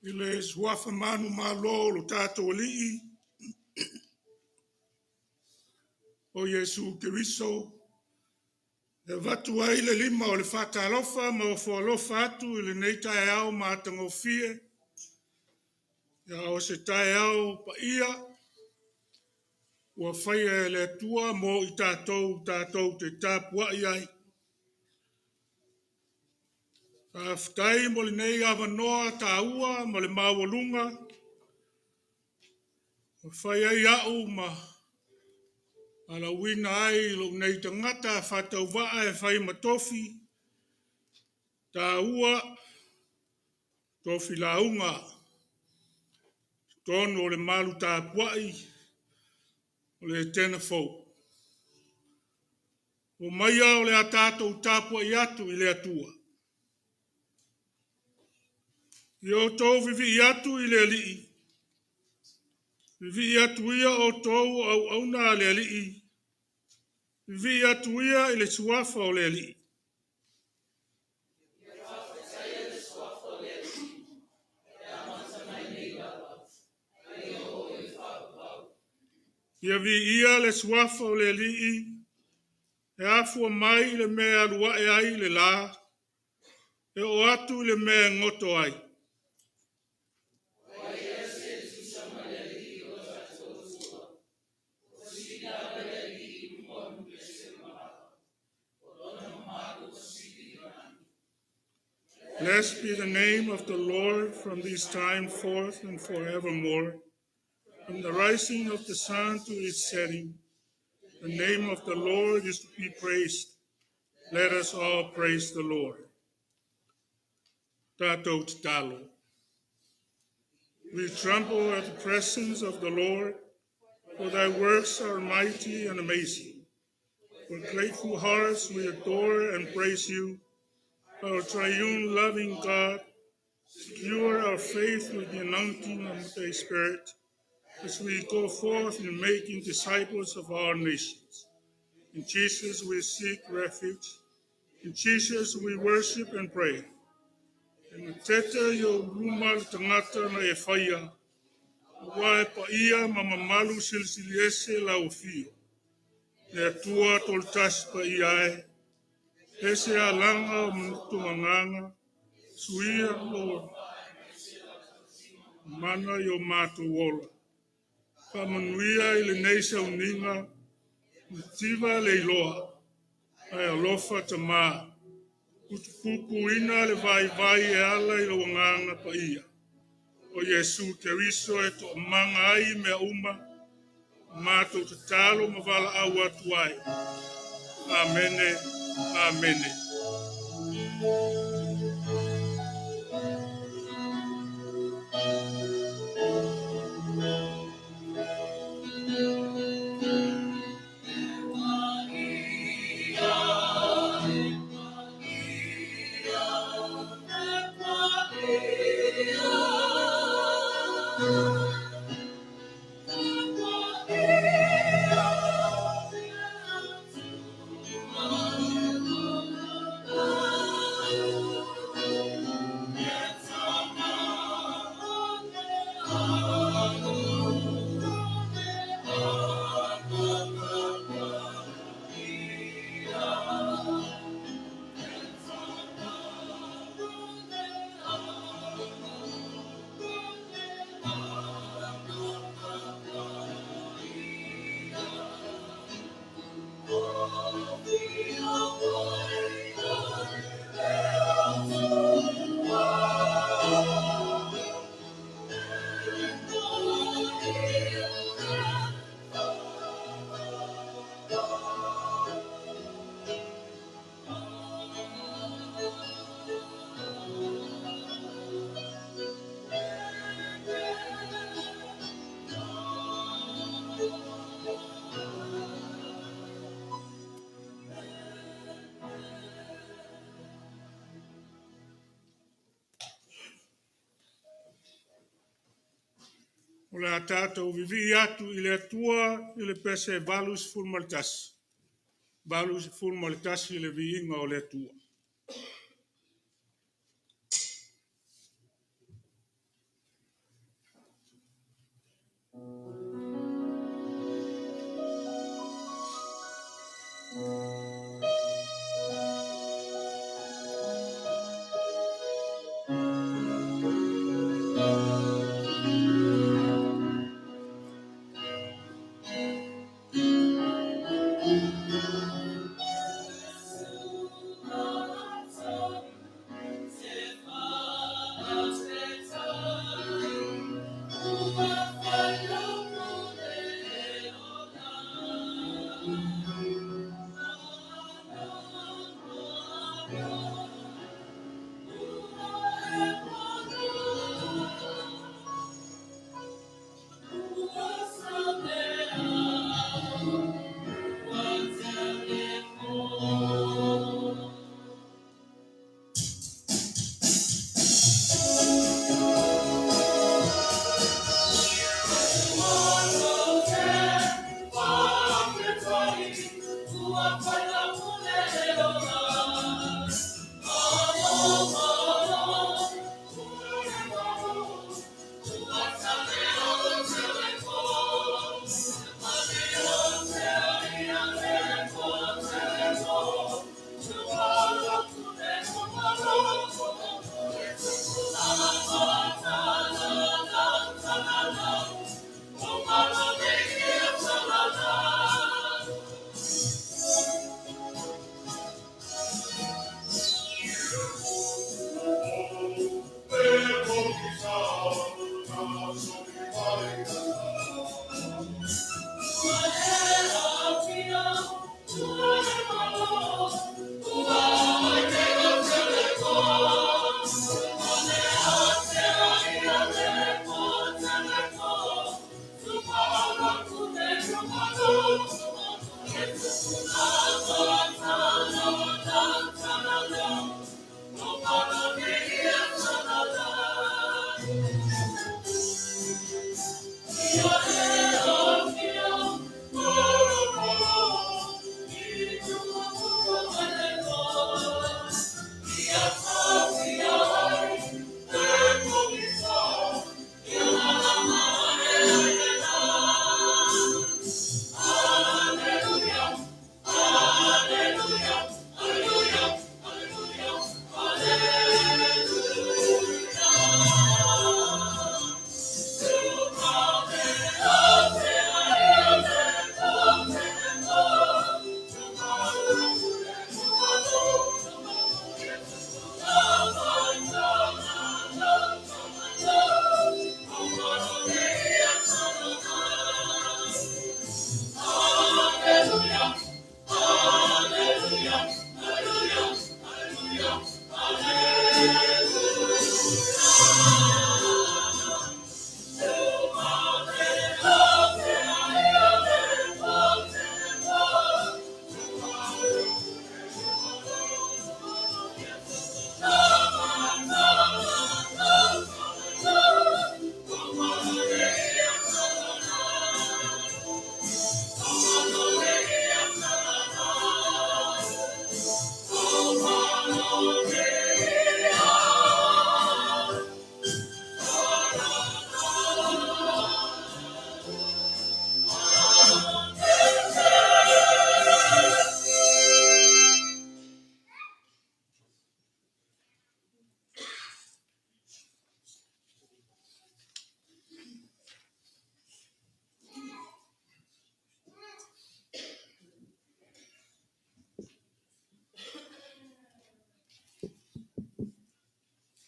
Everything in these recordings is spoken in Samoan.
I le suafa manumalo o lo tatou Alii o Iesu Keriso, e avatu ai le lima o le faatalofa ma ofo alofa atu i lenei taeao matagofie, a o se taeao paia ua faia e le Atua mo i tatou tatou te tapuai ai. Faafetai mo lenei avanoa taua ma le maualuga ua mafai ai au ma valaauina ai lou nei tagata faatauvaa e fai ma tofi taua, tofi lauga i totonu o le malu tapuai o le Etena fou. Omaia o le a tatou tapuai atu i le Atua. Ia outou vivii atu i le Alii, vivii atu ia outou o auauna a le Alii, vivii atu ia i le suafa o le Alii. Ia viia le suafa o le Alii e afua mai i le mea e alu ae ai le la, e oo atu i le mea e goto ai. Blessed be the name of the Lord from this time forth and forevermore. From the rising of the sun to its setting, the name of the Lord is to be praised. Let us all praise the Lord. Tatou tatalo. We tremble at the presence of the Lord, for thy works are mighty and amazing. With grateful hearts we adore and praise you, our triune loving God. Secure our faith with the anointing of the Spirit as we go forth in making disciples of all nations. In Jesus we seek refuge. In Jesus we worship and pray. E matete i ou luma le tagata na e faia, aua e paia ma mamalu silisili ese lau afio. Le Atua Tolotasi Paia e, ese alaga o manatunagaga, suia lou mana i o matou ola. Faamanuia i lenei sauniga, mativa le iloa, ae alofa tama, utupupuina le vaivai e ala i lou Agaga Paia. O Iesu Keriso e toamaga ai mea uma, matou tatalo ma valaau atu ai. Amene, amene. O le a tatou vivii atu i le Atua i le pese 81, 81 le viiga o le Atua.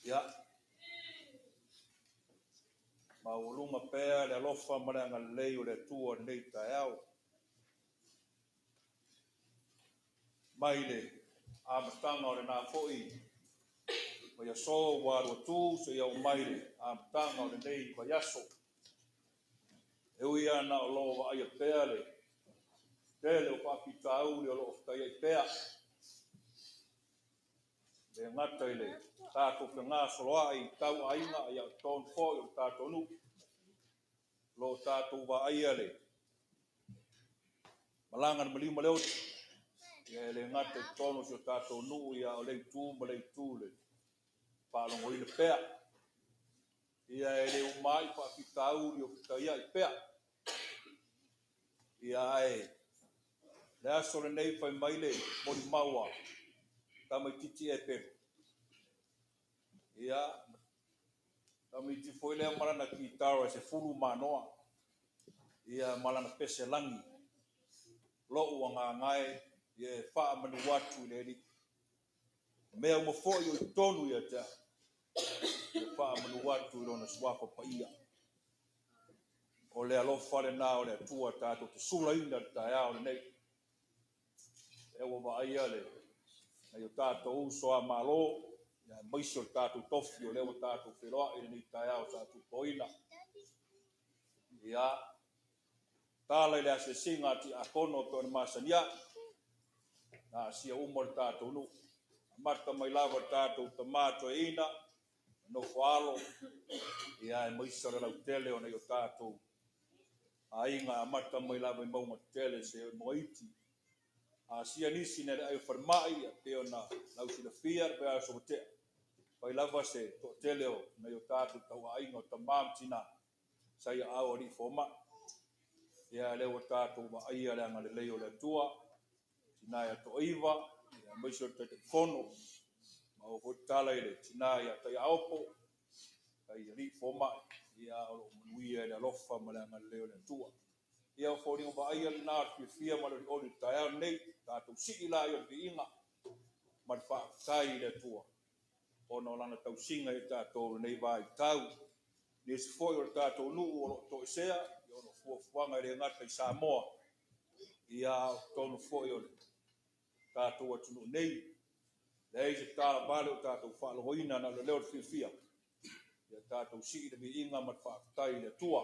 Ia, maualuga pea le alofa ma le agalelei o le Atua i lenei taeao. Mai le amataga o lena foi vaiaso ua alu atu seia oo mai le amataga o lenei vaiaso. E ui lava na o lo o vaaia pea le tele o faafitauli o lo o fetaiai pea, e le gata i le tatou fegasoloai tau aiga, ia o totonu foi o le tatou nuu. O lo o tatou vaaia le malaga a le maliu ma le oti, ia e le gata i totonu o si o tatou nuu, ia o le itu ma le itu le faalogoina pea. Ia e le uma ai faafitauli o fetaiai pea. Ia ae le aso lenei fai mai le molimau a tamaitiiti Epelu. Ia, Tamaiti foi lea ma lana kitara e 10 manoa, ia ma lana pese lagi, lo'u agaga e, ia e faamanu atu i le Alii. O mea uma foi o i totonu ia te au, ia faamanu atu i Lona Suafa Paia. O le alofa lena o le Atua tatou te sulaina i le taeao lenei. Lea ua vaaia le nai o tatou uso a Malo, aemaise o le tatou tofi o lea ua tatou feiloai i lenei taeao sa tupoina. Ia, tala i le asiasiga a Tiakono e pei ona masani ai, na asia uma le tatou nuu. Amata mai lava le tatou tama toeaina, nofo alo, ia aemaise o le lautele o nai o tatou aiga, amata mai lava i mauga tetele seia oo i mauga iti. Asia nisi nai le ai o falemai, ia pei ona lausilafia le vaiaso ua tea. Fai lava se toatele o nai o tatou tauaiga o tama ma tina sa i aao o alii fomai. Ia lea ua tatou vaaia le agalelei o le Atua, tina ia Toaiva, ia aemaise o le Taitaifono, ma oo foi tala i le tina ia Taiaopo, tai alii fomai, ia o lo o manuia i le alofa ma le agalelei o le Atua. Ia o foliga vaaia lena o le fiafia ma le olioli i le taeao lenei, tatou sii laia o le viiga ma le faafetai i le Atua ona o lana tausiga i tatou lenei vaitau. Nisi foi o le tatou nuu o lo o toesea, ia ona o fuafuaga e le gata i Samoa, ia a o totonu foi o le tatou atunuu nei. Leai se talavale o tatou faalogoina na o le leo o le fiafia, ia tatou sii le viiga ma le faafetai i le Atua.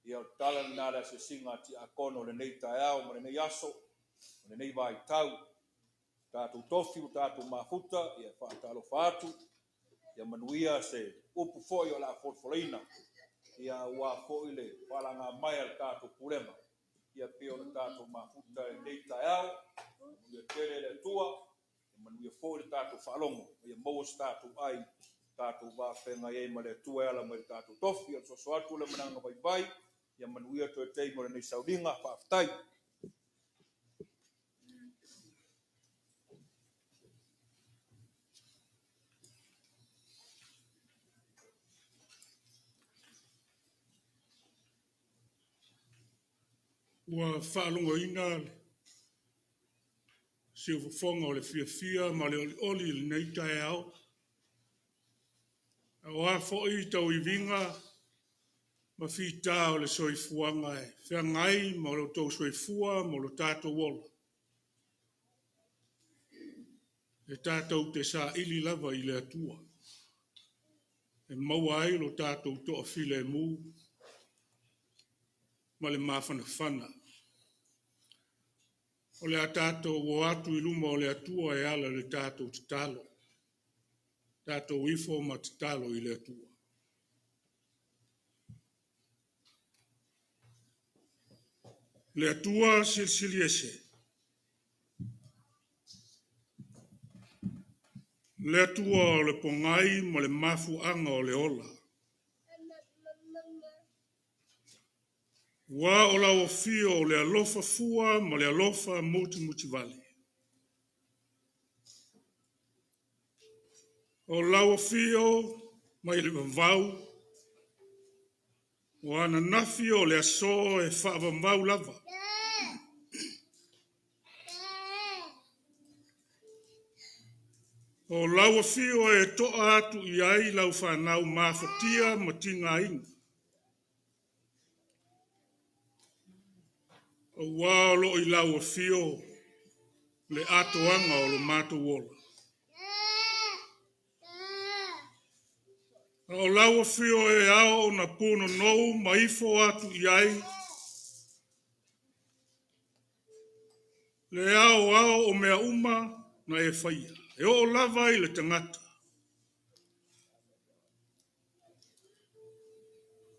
Ia o le tala lena a le asiasiga a Tiakono i lenei taeao ma lenei aso, ma lenei vaitau. Tatou tofi ua tatou mafuta, ia faatalofa atu, ia manuia se upu foi o le a folafolaina, ia aua foi le faalagamaea a le tatou pulega, ia pei ona tatou mafuta i lenei taeao. Manuia tele le Atua, ia manuia foi le tatou faalogo, ia maua se tatou ai, tatou vafeagai ai ma le Atua e ala mai le tatou tofi. O le soso atu le managa vaivai, ia manuia toe taimi o lenei sauliga. Faafetai. Ua faalogoina le siufofoga o le fiafia ma le olioli i lenei taeao. A o a foi tauiviga ma fita o le soifuaga e feagai ma lo outou soifua ma lo tatou ola, e tatou te saili lava i le Atua e maua ai lo tatou toafilemu ma le mafanafana. O le a tatou o atu i luma o le Atua e ala i le tatou tatalo. Tatou ifo ma tatalo i le Atua. Le Atua Silisili Ese, le Atua o le pogai ma le mafuaaga o le ola. Ua o lau afio o le alofa fua ma le alofa mutimutivale. O lau afio mai le vavau, o ananafi o le aso e faavavau lava. O lau afio e toa atu i ai lau fanau mafatia ma tigaina. Aua o lo o i lau afio le atoaga o lo matou ola. A o lau afio e ao ona punonou ma ifo atu i ai le aoao o mea uma na e faia, e oo lava i le tagata.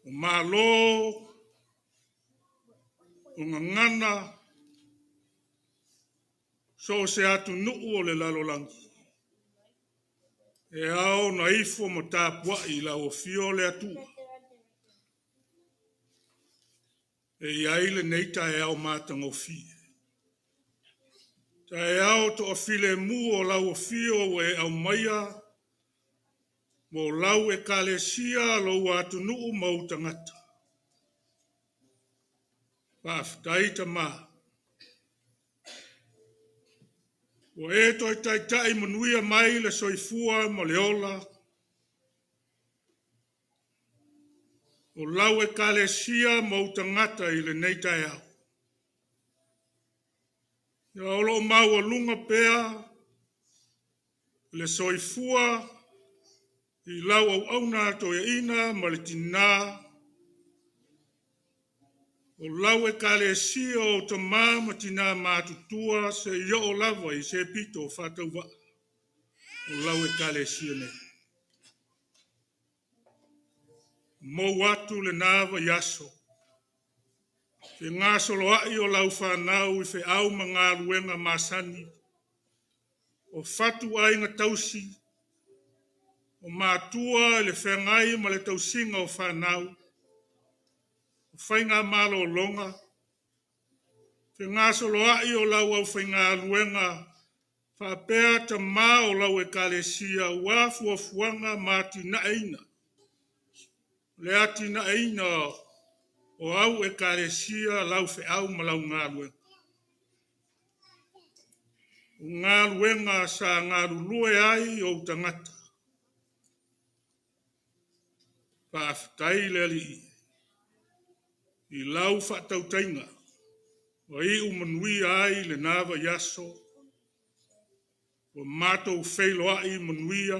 O malo, o gagana, so o se atunuu o le lalolagi, e ao ona ifo ma tapuai i lau afio le Atua. E i ai lenei taeao matagofie, taeao toafilemu o lau afio ua e aumaia. Mo lau ekalesia, lou atunuu ma ou tagata. Faafetai Tama. Ua e toe taitai manuia mai le soifua ma le ola o lau ekalesia ma ou tagata i lenei taeao. Ia o lo o maualuga pea le soifua i lau auauna toeaina ma le tina o lau ekalesia o tama ma tina matutua seia oo lava i se pito faatauvaa o lau ekalesia nei. Mou atu lena vaiaso, fegasoloai o lau fanau i feau ma galuega masani, o fatuaiga tausi, o matua i le feagai ma le tausiga o fanau, o faiga malologa, fegasoloai o lau aufaigaluega faapea tama o lau ekalesia aua fuafuaga ma atinaeina, le atinaeina o au ekalesia, lau feau ma lau galuega. O galuega sa galulue ai ou tagata. Faafetai le Alii i lau faatautaiga ua iu manuia ai lena vaiaso, ua matou feiloai manuia,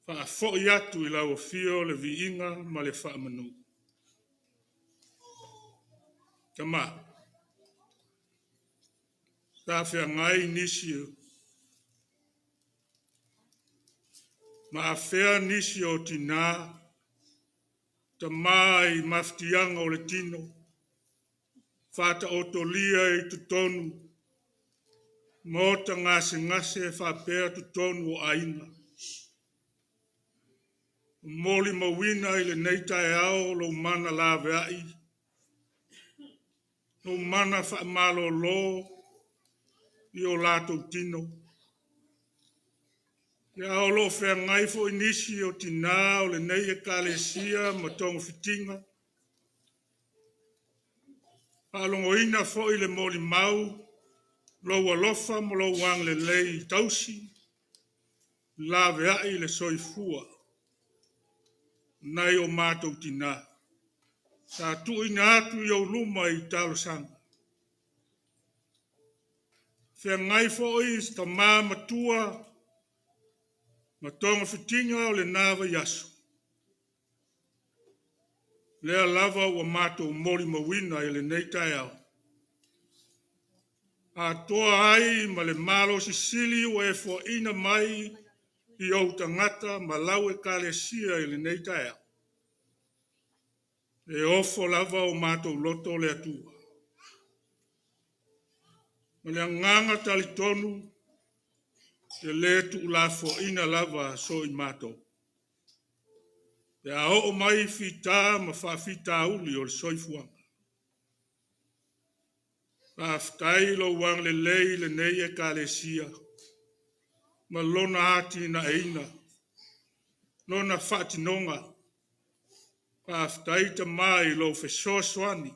faafoi atu i lau afio le viiga ma le faamanu. Tama, sa feagai nisi ma afea nisi o tina, tama i mafatiaga o le tino, faataotolia i totonu maota gasegase faapea totonu o aiga. E molimauina i lenei taeao lou mana laveai, lou mana faamalolo i o latou tino. A o lo o feagai foi nisi o tina o lenei ekalesia ma togafitiga. Faalogoina foi le molimau, lou alofa ma lou agalelei tausi laveai le soifua o nai o matou tina sa tuuina atu i ou luma i talosaga. Feagai foi si tama matua ma togafitiga o lena vaiaso, lea lava ua matou molimauina i lenei taeao, atoa ai ma le malosi sili ua e foaina mai i ou tagata ma lau ekalesia i lenei taeao. E ofo lava o matou loto le Atua. O le agaga talitonu, e le tuulafoaiina lava so matou, pe a oo mai fita ma faafitauli o le soifuaga. Faafetai i lou agalelei i lenei Ekalesia ma lona atinaeina, lona faatinoga. Faafetai Tama i lou fesoasoani,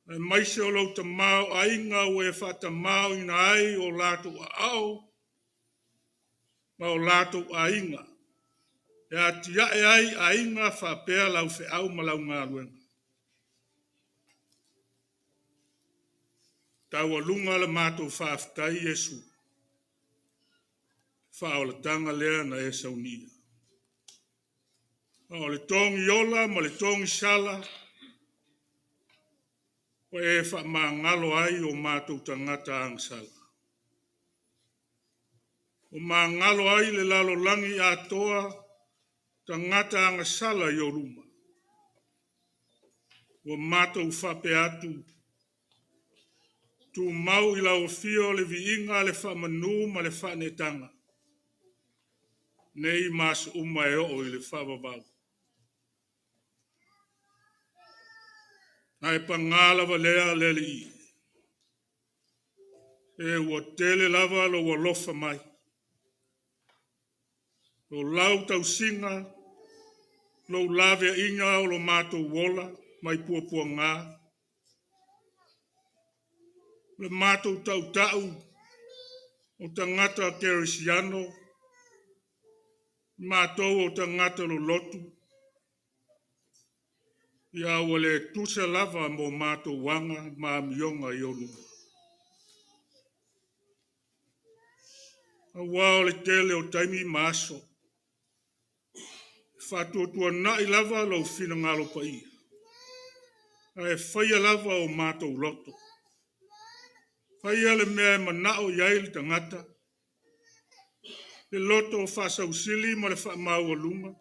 aemaise o lou tamaoaiga ua e faatamaoaigaina ai o latou aao ma o latou aiga, e atiae ai aiga faapea lau feau ma lau galuega. Taualuga la matou faafetai Iesu, faaolataga lea na e saunia. O le togi ola ma le togisala, ua e faamagalo ai o matou tagata agasala. Ua magalo ai le lalolagi atoa tagata agasala i ou luma. Ua matou faapea atu, tumau i lau afio le viiga, le faamanu ma le faaneetaga, nei ma aso uma e oo i le faavavau. Ae paga lava lea le Alii, se ua tele lava lou alofa mai. O lau tausiga, lou laveaiga o lo matou ola mai puapuaga, le matou tautau o tagata kerisiano, matou o tagata lolotu, ia ua le tusa lava mo matou aga ma amioga i ou luma. Aua o le tele o taimi ma aso, e faatuatuanai lava lou finagalo paia, ae faia lava o matou loto. Faia le mea e manao i ai le tagata, le loto faasausili ma le faamaualuga,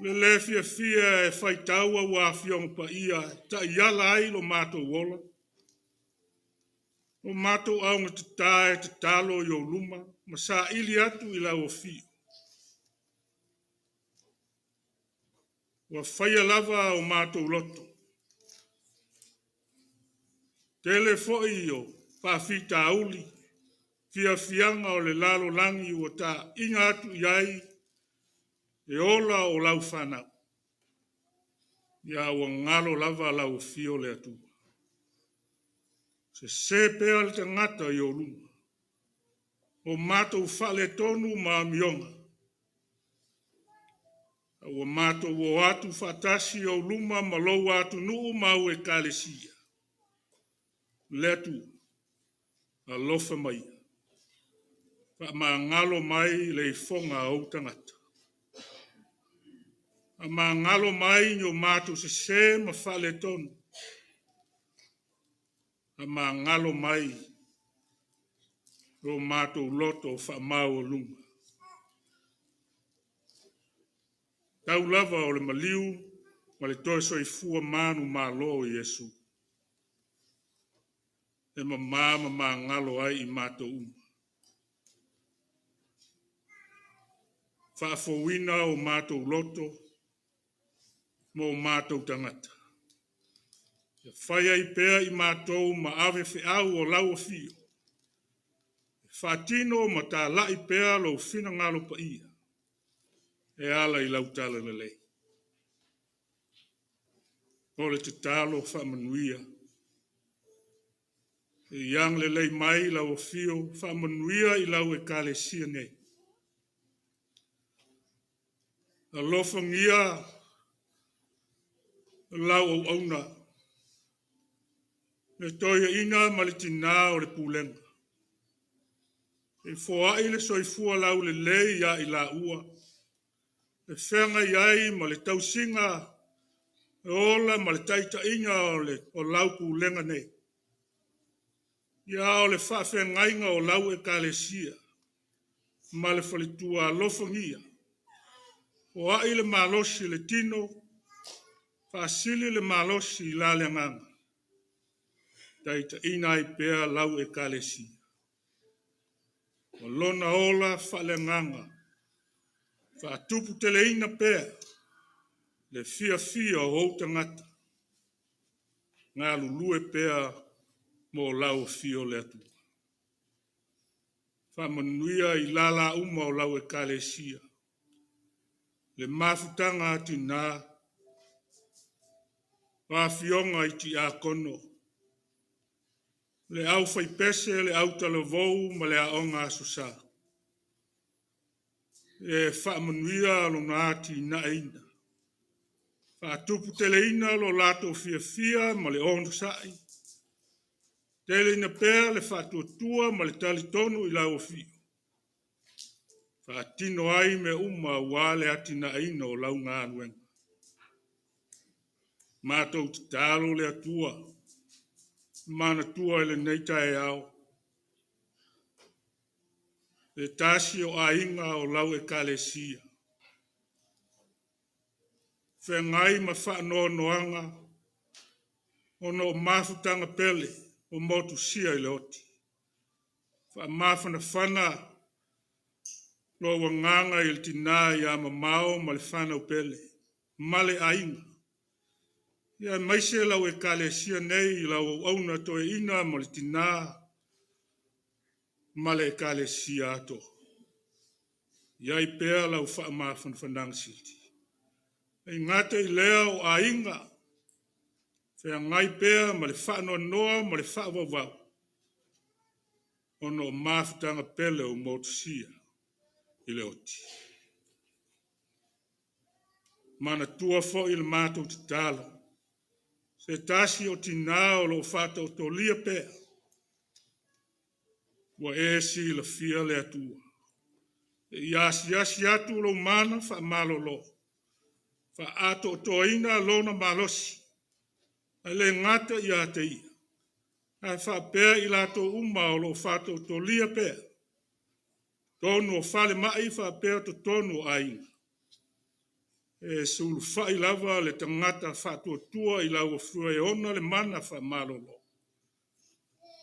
le le fiafia e faitau aua Afioga Paia e taiala ai lo matou ola. O matou augatata e tatalo i ou luma ma saili atu i lau afio. Ua faia lava o matou loto. Tele foi o faafitauli, fiafiaga o le lalolagi ua taaiga atu i ai le ola o lau fanau, ia ua galo lava lau afio le Atua. Sese pea le tagata i ou luma, o matou faaletonu ma amioga. A ua matou o atu faatasi i ou luma ma lou atunuu ma au ekalesia. Le Atua, alofa maia, faamagalo mai le ifoga a ou tagata. Faamagalo mai ni o matou sese ma faaletonu. Faamagalo mai lo matou loto faamaualuga. Tau lava o le maliu ma le toe soifua manumalo o Iesu, e mama ma magalo ai i matou uma. Faafouina o matou loto ma o matou tagata, ia fai ai pea i matou ma avefeau o lau afio, e faatino ma talai pea lou finagalo paia e ala i lau talalelei. O le tatalo faamanuia. Ia agalelei mai lau afio, faamanuia i lau ekalesia nei. Alofagia lau auauna, le toeaina ma le tina o le pulega, ia foai le soifua laulelei ia i laua, e feagai ai ma le tausiga ola ma le taitaiga o lau pulega nei. Ia a o le faafeagaiga o lau ekalesia ma le faletua, alofagia, foai le malosi i le tino, faasili le malosi i la le agaga, taitaiina ai pea lau ekalesia. Ma lona ola faaleagaga, faatuputeleina pea le fiafia o ou tagata galulue pea mo lau afio le Atua. Faamanuia i lala uma o lau Ekalesia, le mafutaga a tina, o afioga i tiakono, le aufaipese, le autalavou ma le aoga aso Sa. E faamanuia lona atinaeina, faatuputeleina lo latou fiafia ma le onosai, teleina pea le faatuatua ma le talitonu i lau Afio, faatino ai mea uma aua le atinaeina o lau galuega. Matou tatalo le Atua, manatua i lenei taeao se tasi o aiga o lau ekalesia, feagai ma faanoanoaga ona o mafutaga pele ua motusia i le oti. Faamafanafana lou agaga i le tina ia Mamao ma le fanau pele ma le aiga, aemaise lau ekalesia nei i lau auauna toeaina ma le tina ma le ekalesia atoa. I ai pea lau faamafanafanaga sili. E gata i lea o aiga, feagai pea ma le faanoanoa ma le faavauvau ona o mafutaga pele ua motusia i le oti. Manatua foi le matou tatalo, se tasi o tina o lo o faataotolia pea, ua e silafia le Atua, se i asiasi atu lou mana faamalolo, faaatoatoaina lona malosi, ae le gata ia te ia, ae faapea i latou uma o lo o faataotolia pea i totonu o falemai faapea totonu o aiga. E sulufai lava le tagata faatuatua i lau Afio e ona le mana faamalolo,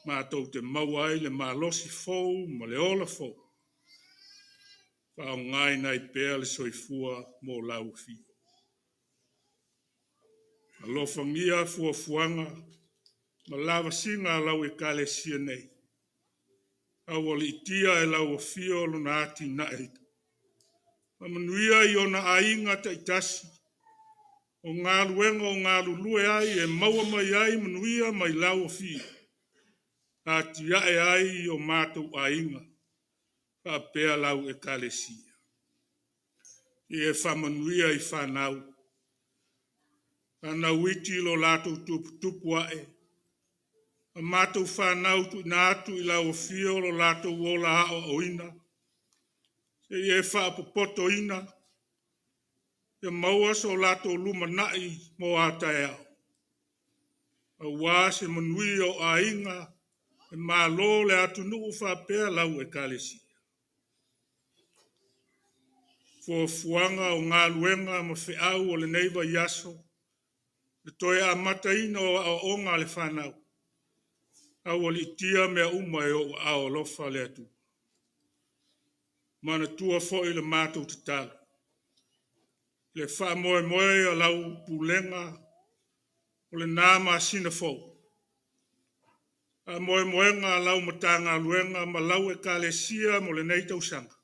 matou te maua ai le malosi fou ma le ola fou, faaaogaina ai pea le soifua mo lau Afio. Alofagia fuafuaga ma lavasiga a lau Ekalesia nei, aualiitia e lau afio lona atinaeina. Faamanuia i ona aiga taitasi, o galuega o galulue ai e maua mai ai manuia mai lau Afio, atiae ai o matou aiga faapea lau Ekalesia. Ia e faamanuia i fanau, fanau iti i lo latou tuputupu ae, ma matou fanau tuuina atu i lau Afio lo latou ola aoaoina, seia e faapopotoina, ia maua so latou lumanai mo a taeao, aua se manuia o aiga, le Malo, le atunuu faapea lau Ekalesia. O fuafuaga o galuega ma feau o lenei vaiaso, le toe amataina o aoaoga a le fanau, aualiitia mea uma i ou aao alofa le Atua. Manatua foi le matou tatalo, le faamoemoe o lau pulega o lena masina fou, faamoemoega a lau Matagaluega ma lau Ekalesia mo lenei tausaga,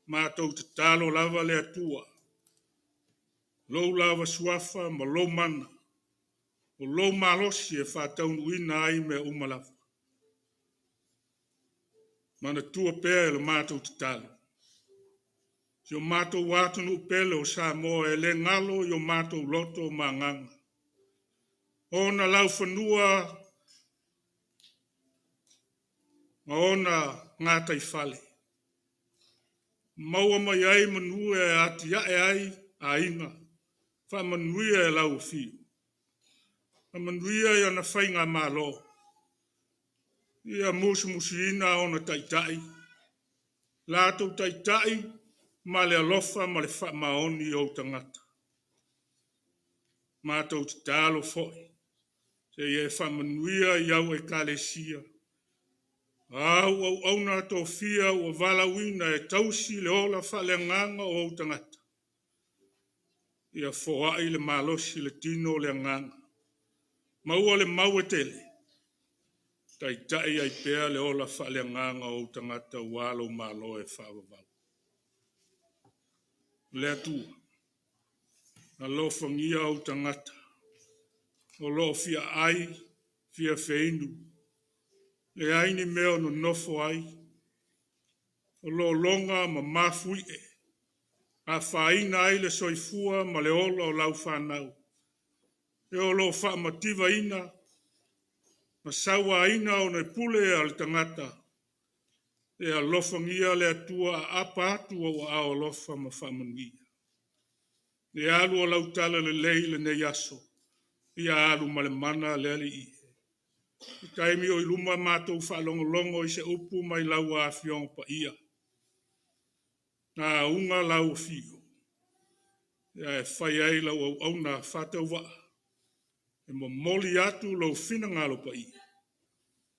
matou te tatalo lava le Atua, lou lava suafa ma lou mana, o lou malosi e faataunuuina ai mea uma lava. Manatua pea le matou tatalo, si o matou atunuu pele o Samoa, e le galo i o matou loto ma agaga, ona laufanua ma ona gataifale, maua mai ai manu e atiae ai aiga, faamanuia i lau Afio, faamanuia i ana faigamalo, ia musumusuina ona taitai, latou taitai ma le alofa ma le faamaoni i ou tagata. Matou tatalo foi, se i e faamanuia i au Ekalesia, o au auauna tofia ua valaauina e tausi le ola faaleagaga o ou tagata, ia foai le malosi i le tino le agaga, maua le mau e tele, taitai ai pea le ola faaleagaga o ou tagata aua lou Malo e faavavau. Le Atua, alofagia ou tagata o lo o fia ai, fia feinu, leai ni mea o nonofo ai, o lologa ma mafuie, afaina ai le soifua ma le ola o lau fanau, e o lo o faamativaina ma sauaina ona o pule a le tagata. E alofagia le Atua aapa atu ou aao alofa ma faamanuia. Le alu o lau talalelei i lenei aso, ia alu ma le mana le Alii. I le taimi o i luma matou faalogologo i se upu mai lau Afioga Paia. Auga lau Afio ae fai ai lau auauna faatauvaa e momoli atu lou finagalo paia,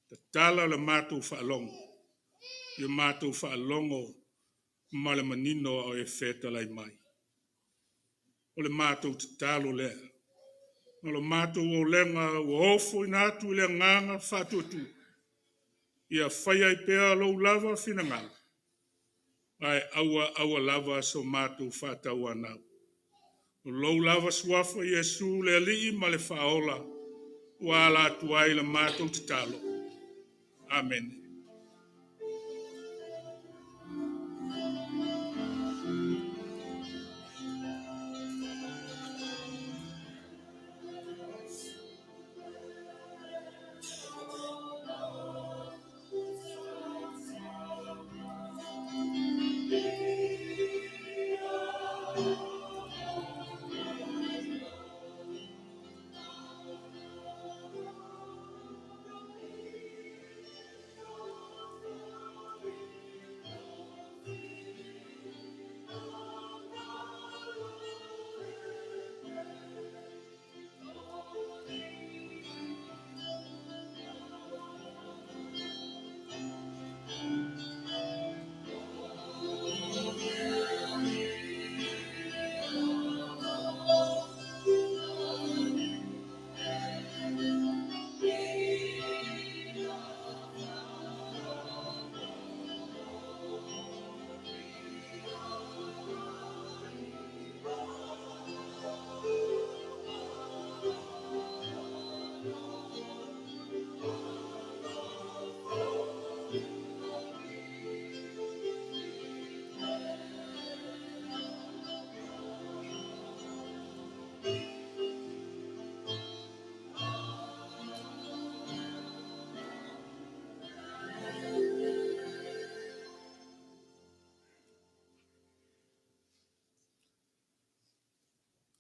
tatala la matou faalogo, ia matou faalogo ma le manino a o e fetalai mai. O le matou tatalo lea, o le matou olega ua ofoina atu i le agaga faatuatua, ia faia ai pea lou lava finagalo. Ae aua aua lava so matou faatauanau. O lou lava suafa Iesu le Alii ma le Faaola, ua ala atu ai la matou tatalo. Amene.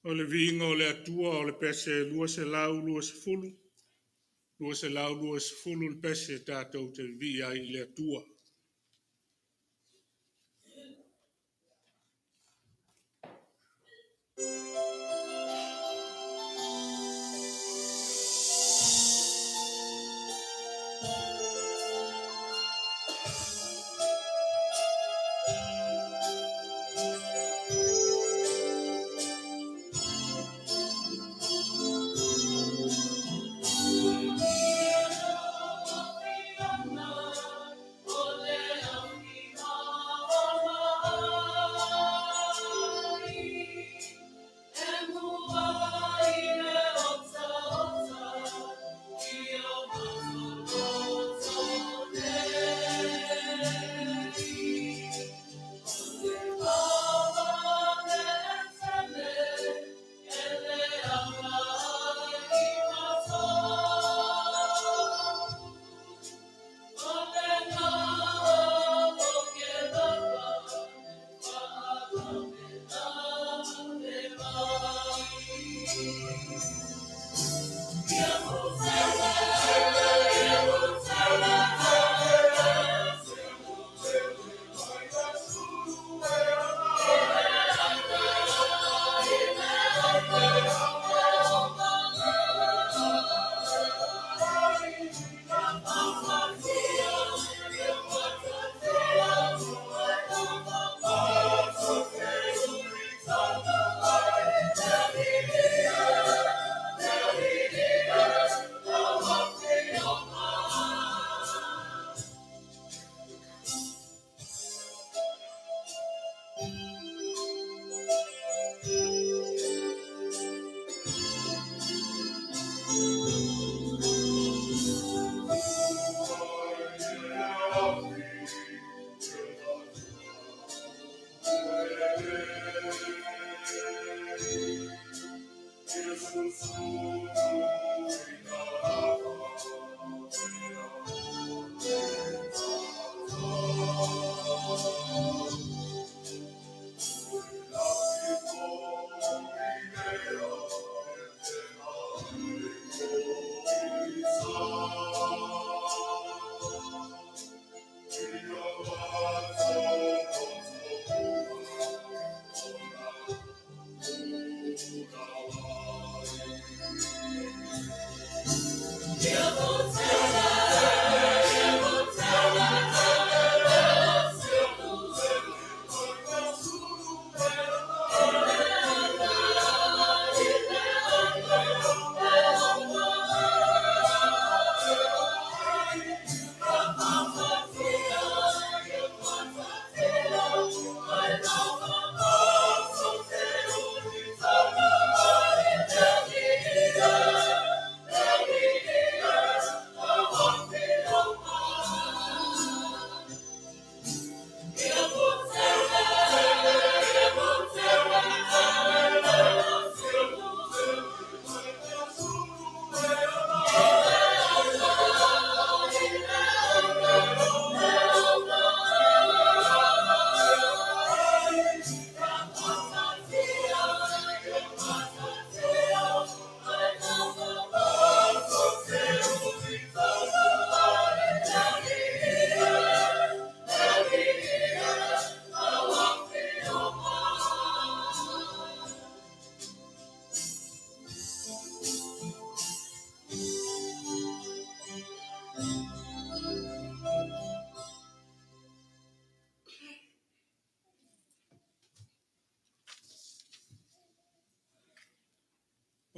O le viiga o le Atua o le pese 220, 220 le pese tatou te vivii ai i le Atua.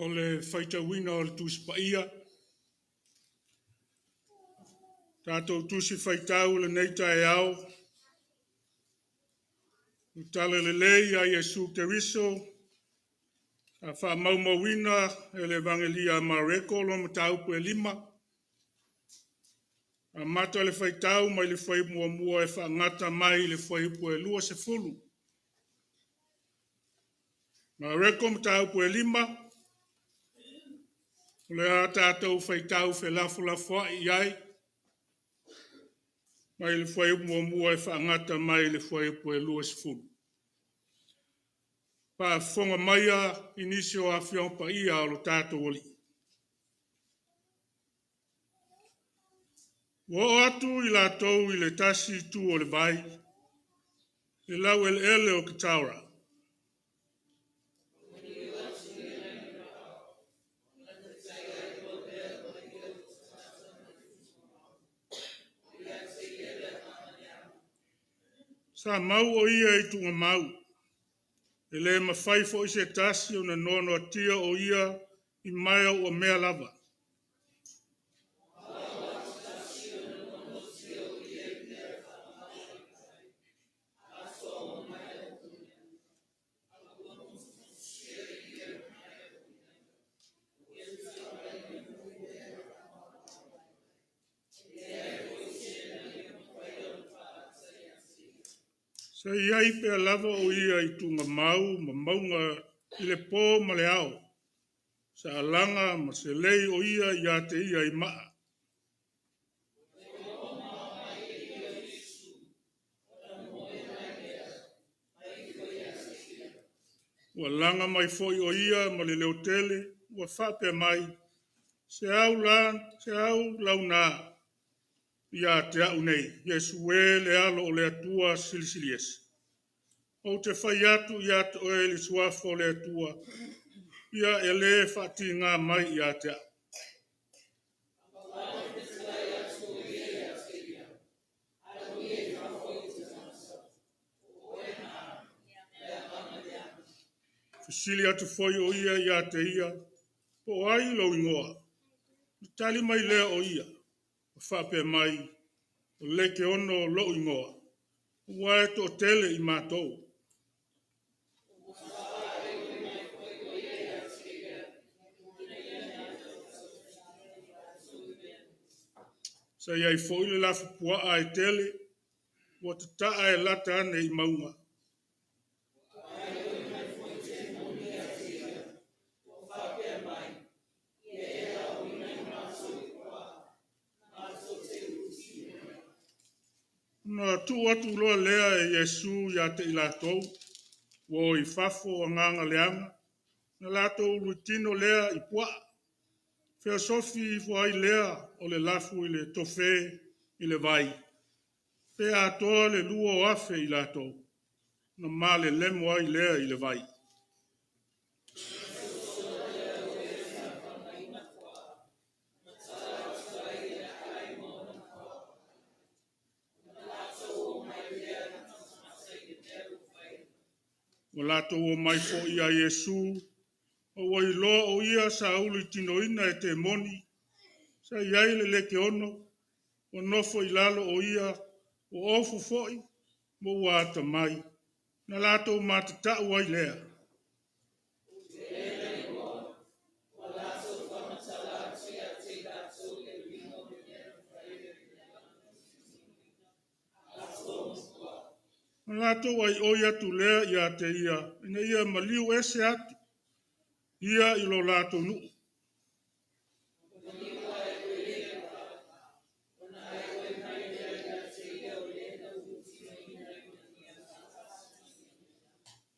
O le faitauina o le Tusi Paia. Tatou Tusi Faitau i lenei taeao, le Tala Lelei a Iesu Keriso na faamaumauina e le Evagelia a Mareko lona mataupu e 5, amata le faitau mai le fuaiupu 1 e faagata mai i le fuaiupu e 20. Mareko mataupu e 5, o le a tatou faitau felafolafoai i ai mai le fuaiupu 1 e faagata mai i le fuaiupu e 20. Faafofoga maia i nisi o Afioaga Paia a lo tatou Alii. Ua oo atu i latou i le tasi itu o le vai, i le laueleele o Ketara. Sa mau o ia i tuugamau, e le mafai foi e se tasi ona noanoatia o ia i maea ua mea lava. Sa i ai pea lava o ia i tuugamau ma mauga i le po ma le ao, sa alaga ma selei o ia ia te ia i maa. Ua laga mai foi o ia ma le leotele ua faapea mai, “Se au launa ia te au nei, Iesu e le Alo o le Atua Silisili Ese? Ou te fai atu ia te oe i le Suafa o le Atua, ia e le faatiga mai ia te au.” Fesili atu foi o ia ia te ia, “Po o ai lou igoa?” Ona tali mai lea o ia, ma faapea mai, “O Lekeono lou igoa, aua e toatele i matou.” Sa i ai foi le lafupuaa e tele, ua tataa e lata ane i mauga. Ona tuu atu loa lea e Iesu ia te i latou ua o i fafo agaga leaga, ona latou ulutino lea i puaa, feosofi ifo ai lea o le lafu i le tofe i le vai, pe atoa le 2,000 i latou, ona malelemo ai lea i le vai. Ua latou omai foi ia Iesu, ma ua iloa o ia sa ulutinoina e temoni. Sa i ai le lekeono, ua nofo i lalo o ia, ua ofu foi ma ua atamai, na latou matatau ai lea. Ona latou aioi atu lea ia te ia ina ia maliu ese atu ia i lo latou nuu.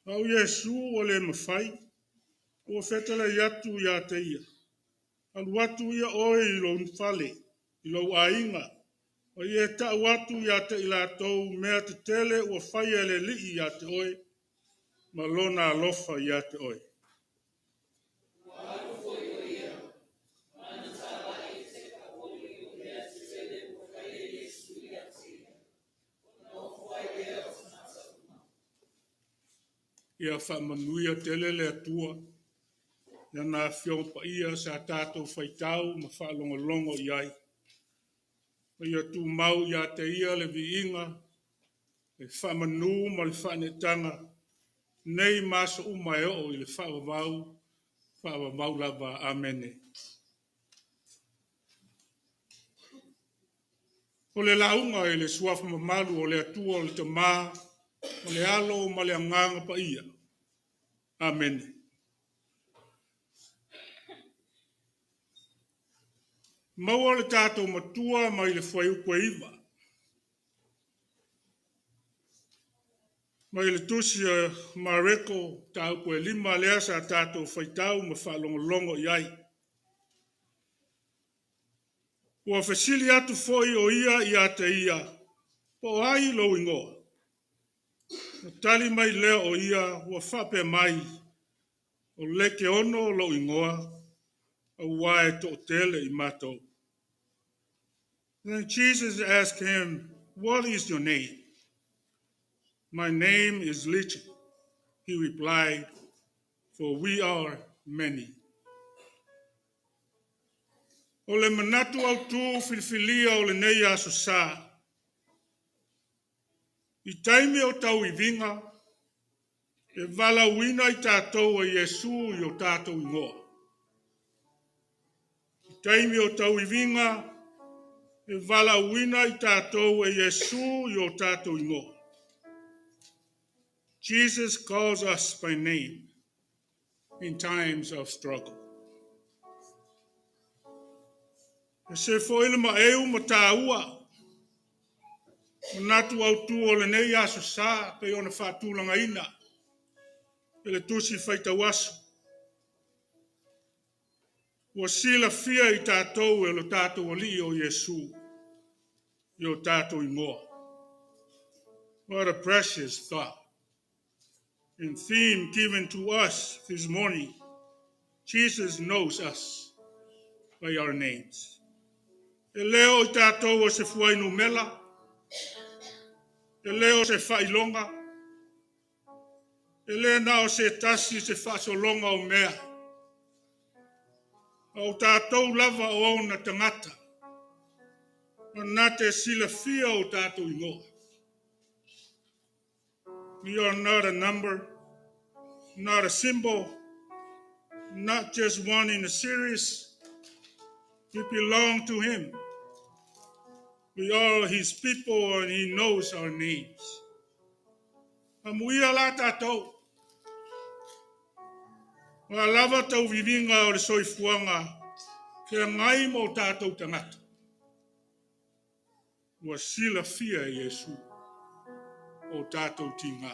A o Iesu ua le mafai, ua fetalai atu ia te ia, “Alu atu ia oe i lou fale, i lou aiga, ma e tau atu ia te i latou mea tetele ua faia e le Alii ia te oe, ma lona alofa ia te oe.” Ia faamanuia tele le Atua Lana Afioga Paia sa tatou faitau ma faalogologo i ai. Ma ia tumau ia te Ia le viiga, le faamanu ma le faaneetaga, nei ma aso uma e oo i le faavavau, faavavau lava. Amene. O le lauga i le suafa mamalu o le Atua o le Tama, o le Alo ma le Agaga Paia. Amene. Maua le tatou Matua mai le Fuaiupu 9, mai le tusi a Mareko mataupu e 5 lea sa tatou faitau ma faalogologo i ai. Ua fesili atu foi o ia ia te ia, po o ai lou igoa? Ona tali mai lea o ia ua faapea mai, o Lekeono lou igoa, aua e toatele i matou. Then Jesus asked him, "What is your name?" "My name is Legion," he replied, "for we are many." O le manatu autu filifilia o lenei aso sa, i taimi o tauiviga, e valaauina i tatou e Iesu i o tatou igoa. I taimi o tauiviga, e valaauina i tatou e Iesu i o tatou igoa. Jesus calls us by name in times of struggle. E se foi le maeu ma tāua, manatu autu o lenei aso sa, pei ona faatulagaina e le tusi faitau aso. Ua silafia i tatou e lo tatou Alii o Iesu i o tatou igoa. What a precious thought and theme given to us this morning. Jesus knows us by our names. E le o i tatou o se fuainumera, e le o se faailoga, e le na o se tasi se faasologa o mea, a o tatou lava o ona tagata, na te silafia o tatou igoa. We are not a number, not a symbol, not just one in a series. We belong to Him. We are His people and He knows our names. Amuia la tatou. Ua lava tauviviga o le soifuaga, feagai ma o tatou tagata. Ua silafia e Iesu o tatou tiga.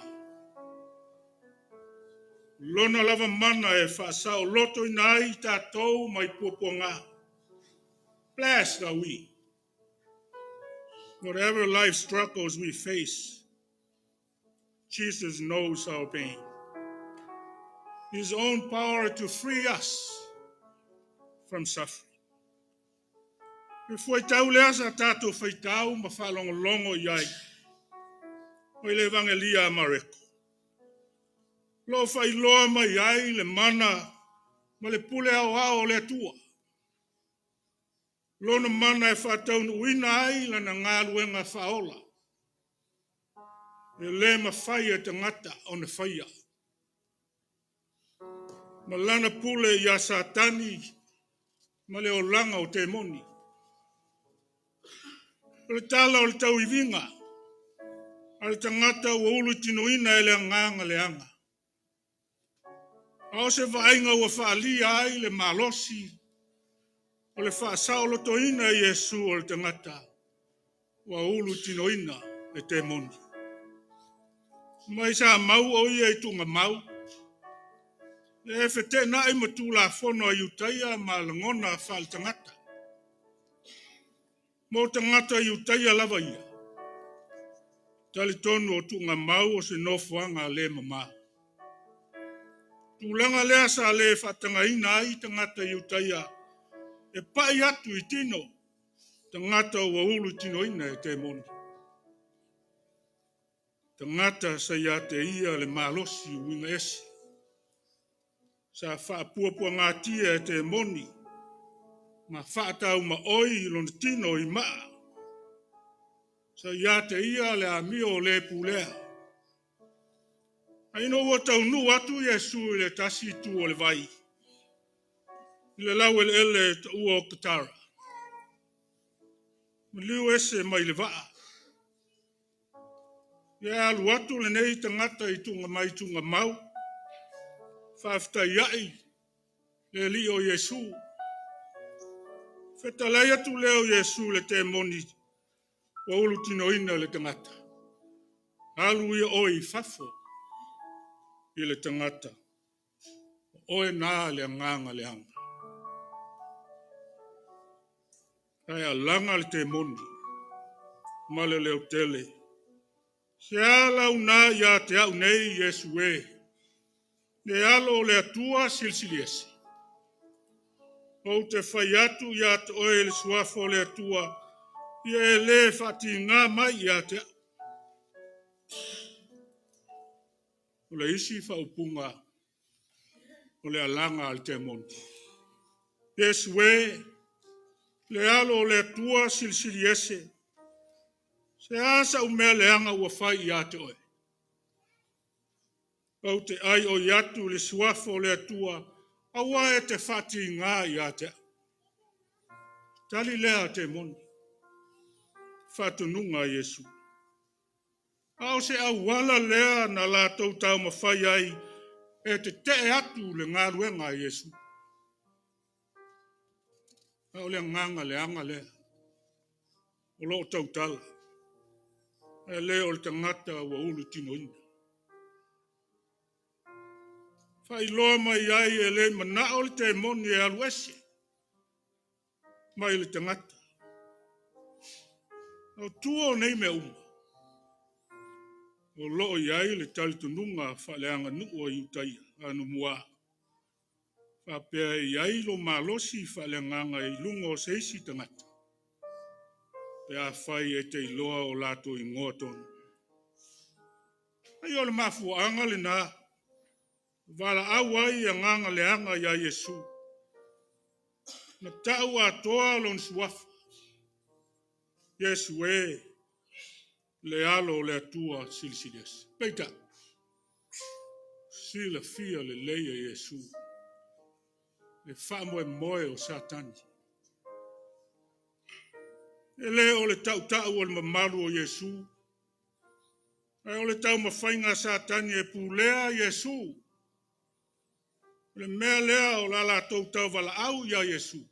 Lona lava mana e faasaolotoina ai i tatou mai puapuaga. Blessed are we. Whatever life struggles we face, Jesus knows our pain. His own power to free us from suffering. E fuaitau lea sa tatou faitau ma faalogologo i ai. O le Evangelia a Mareko. Lo faailoa mai ai le mana ma le pule aoao o le Atua. Lona mana e faataunuuina ai lana galuega faaola. E le mafai e tagata ona faia. Ma lana pule ia Satani ma le olaga o temoni. O le tala o le tauiviga, a le tagata ua ulutinoina e le agaga leaga. A o se vaaiga ua faalia ai le malosi o le faasaolotoina e Iesu o le tagata ua ulutinoina e temoni. Mai sa mau o ia i tuugamau, e feteenai ma Tulafono a Iutaia ma lagona faale-tagata. Mo tagata Iutaia lava ia, talitonu o tuugamau o se nofoaga le mama. Tulaga lea sa le faatagaina ai tagata Iutaia e pai atu i tino tagata ua ulutinoina e temoni. Tagata sa ia te ia le malosi uiga ese. Sa faapuapuagatia e temoni ma faataumaoi i lona tino i maa, seia teia le amio o le pulea. Ae ina ua taunuu atu Iesu i le tasi itu o le vai, i le laueleele e taua o Ketara, maliu ese mai le vaa. Ia alu atu lenei tagata i tuuga mai tuugamau, faafetaiai le Alii o Iesu. Fetalai atu lea o Iesu i le temoni ua ulutinoina le tagata, “Alu ia oe i fafo i le tagata, o oe na le agaga leaga.” Ae alaga le temoni ma le leotele, “Se a lau na ia te au nei Iesu e, le Alo o le Atua Silisili Ese? Ou te fai atu ia te oe i le suafa o le Atua, ia e le faatiga mai ia te au.” O le isi faaupuga o le alaga a le temoni, “Iesu e, le Alo o le Atua Silisili Ese, se a sau mea leaga ua fai ia te oe? Ou te aioi atu i le suafa o le Atua, aua e te faatiga ia te au.” Tali lea a temoni, faatonuga a Iesu. A o se auala lea na latou taumafai ai e tetee atu le galuega a Iesu. A o le agaga leaga lea o lo o tautala, ae le o le tagata ua ulutinoina. Faailoa mai ai, e le manao le temoni e alu ese mai le tagata. O tua o nei mea uma, o lo o i ai le talitonuga faaleaganuu a Iutaia anamua, faapea e i ai lou malosi faaleagaga i luga o se isi tagata, pe afai e te iloa o latou igoa tonu. Ai o le mafuaaga lena na valaau ai agaga leaga ia Iesu, ma tau atoa lona suafa, “Iesu e, le Alo o le Atua Silisili Ese.” Peitai, silafia lelei e Iesu le faamoemoe o Satani. E le o le tautau o le mamalu o Iesu, ae o le taumafaiga a Satani e pulea Iesu. O le mea lea o le latou tauvalaau ia Iesu, e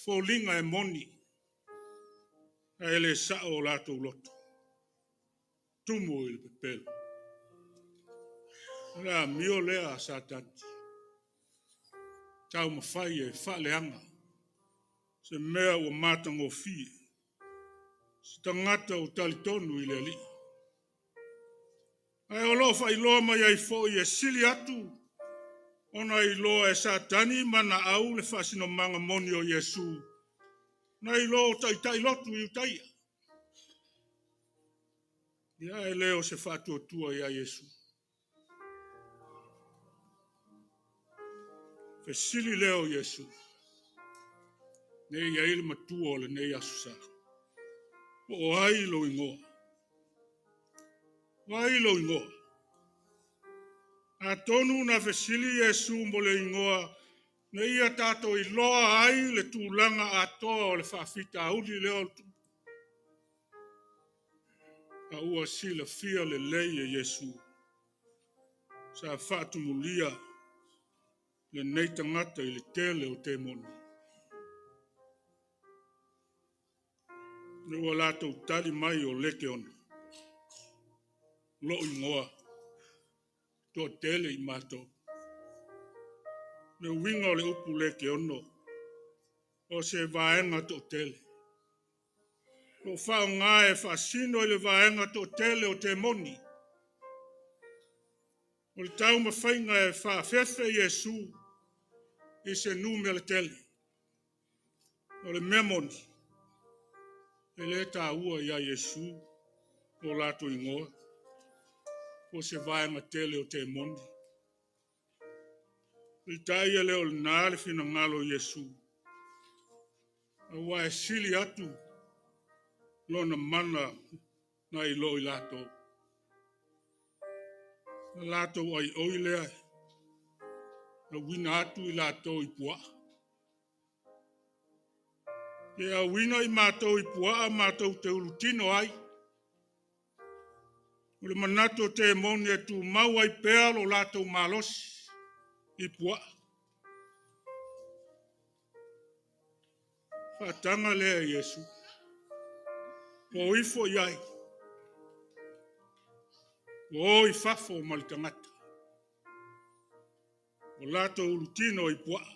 foliga e moni, ae le sao o latou loto, tumu i le pepelo. O le amio lea a Satani, taumafai e faaleaga se mea ua matagofie, se tagata ua talitonu i le Alii. Ae o lo o faailoa mai ai foi, e sili atu ona iloa e Satani ma ana au le faasinomaga moni o Iesu, nai lo taitai lotu Iutaia. Ia, e le o se faatuatua ia Iesu. Fesili lea o Iesu, lea e i ai le matua o lenei Aso Sa, po o ai lou igoa? O ai lou igoa? Atonu na fesili Iesu mo le igoa ina ia tatou iloa ai le tulaga atoa o le faafitauli lea ua tupu. A ua silafia lelei e Iesu, sa faatumulia lenei tagata i le tele o temoni. Ina ua latou tali mai o Lekeona lou igoa, e toatele i matou. O le uiga o le upu lekeono, o se vaega toatele. O lo o faaaoga e faasino i le vaega toatele o temoni. O le taumafaiga e faafefe Iesu i se numera tele. O le mea moni, e le taua ia Iesu lo latou igoa po o se vaega tele o temoni. Peitai e le o lena le finagalo o Iesu, aua e sili atu lona mana nai lo i latou. Na latou aioi lea, auina atu i latou i puaa. Pe auina i matou i puaa matou te ulutino ai. O le manatu o temoni e tumau ai pea lo latou malosi i puaa. Faataga lea e Iesu, o ifo i ai, ua o i fafo ma le tagata, ua latou ulutino i puaa,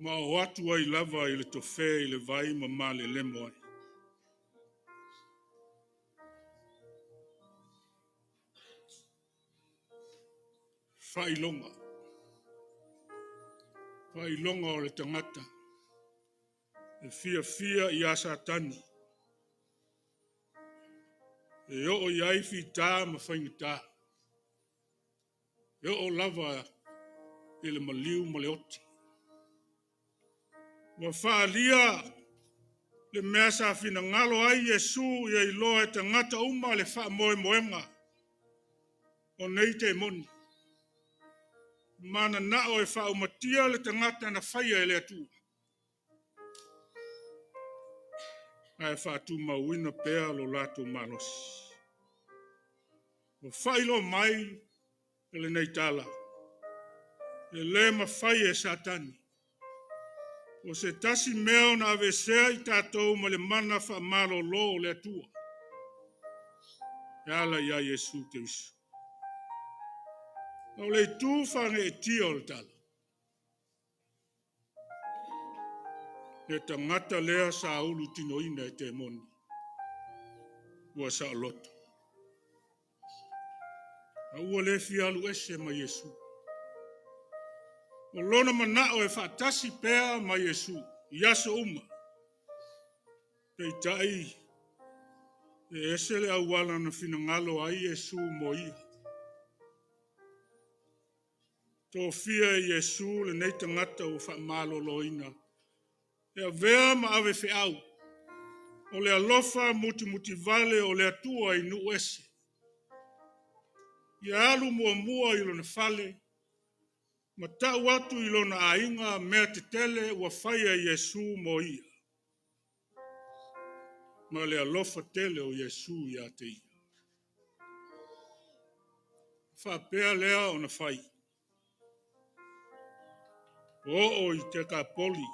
ma o atu ai lava i le tofe i le vai ma malelemo ai. Faailoga, faailoga o le tagata e fiafia ia Satani, e oo i ai fita ma faigata, e oo lava i le maliu ma le oti. Ua faaalia le mea sa finagalo ai Iesu ia iloa e tagata uma le faamoemoega o nei temoni. Mananao e faaumatia le tagata na faia e le Atua, ae faatumauina pea lo latou malosi. Ua faailoa mai e lenei tala, e le mafai e Satani po o se tasi mea ona aveesea i tatou mai le mana faamalolo o le Atua e ala ia Iesu Keriso. O le itu faaneetia o le tala, le tagata lea sa ulutinoina e temoni, ua saoloto, a ua le fia alu ese ma Iesu. O lona manao e faatasi pea ma Iesu i aso uma. Peitai, e ese le auala na finagalo ai Iesu mo ia. Tofia e Iesu lenei tagata ua faamaloloina e avea ma avefeau o le alofa mutimutivale o le Atua i nuu ese. Ia alu muamua i lona fale ma tau atu i lona aiga mea tetele ua faia e Iesu mo ia, ma le alofa tele o Iesu ia te ia. Ona faapea lea ona fai, ua oo i Tekapoli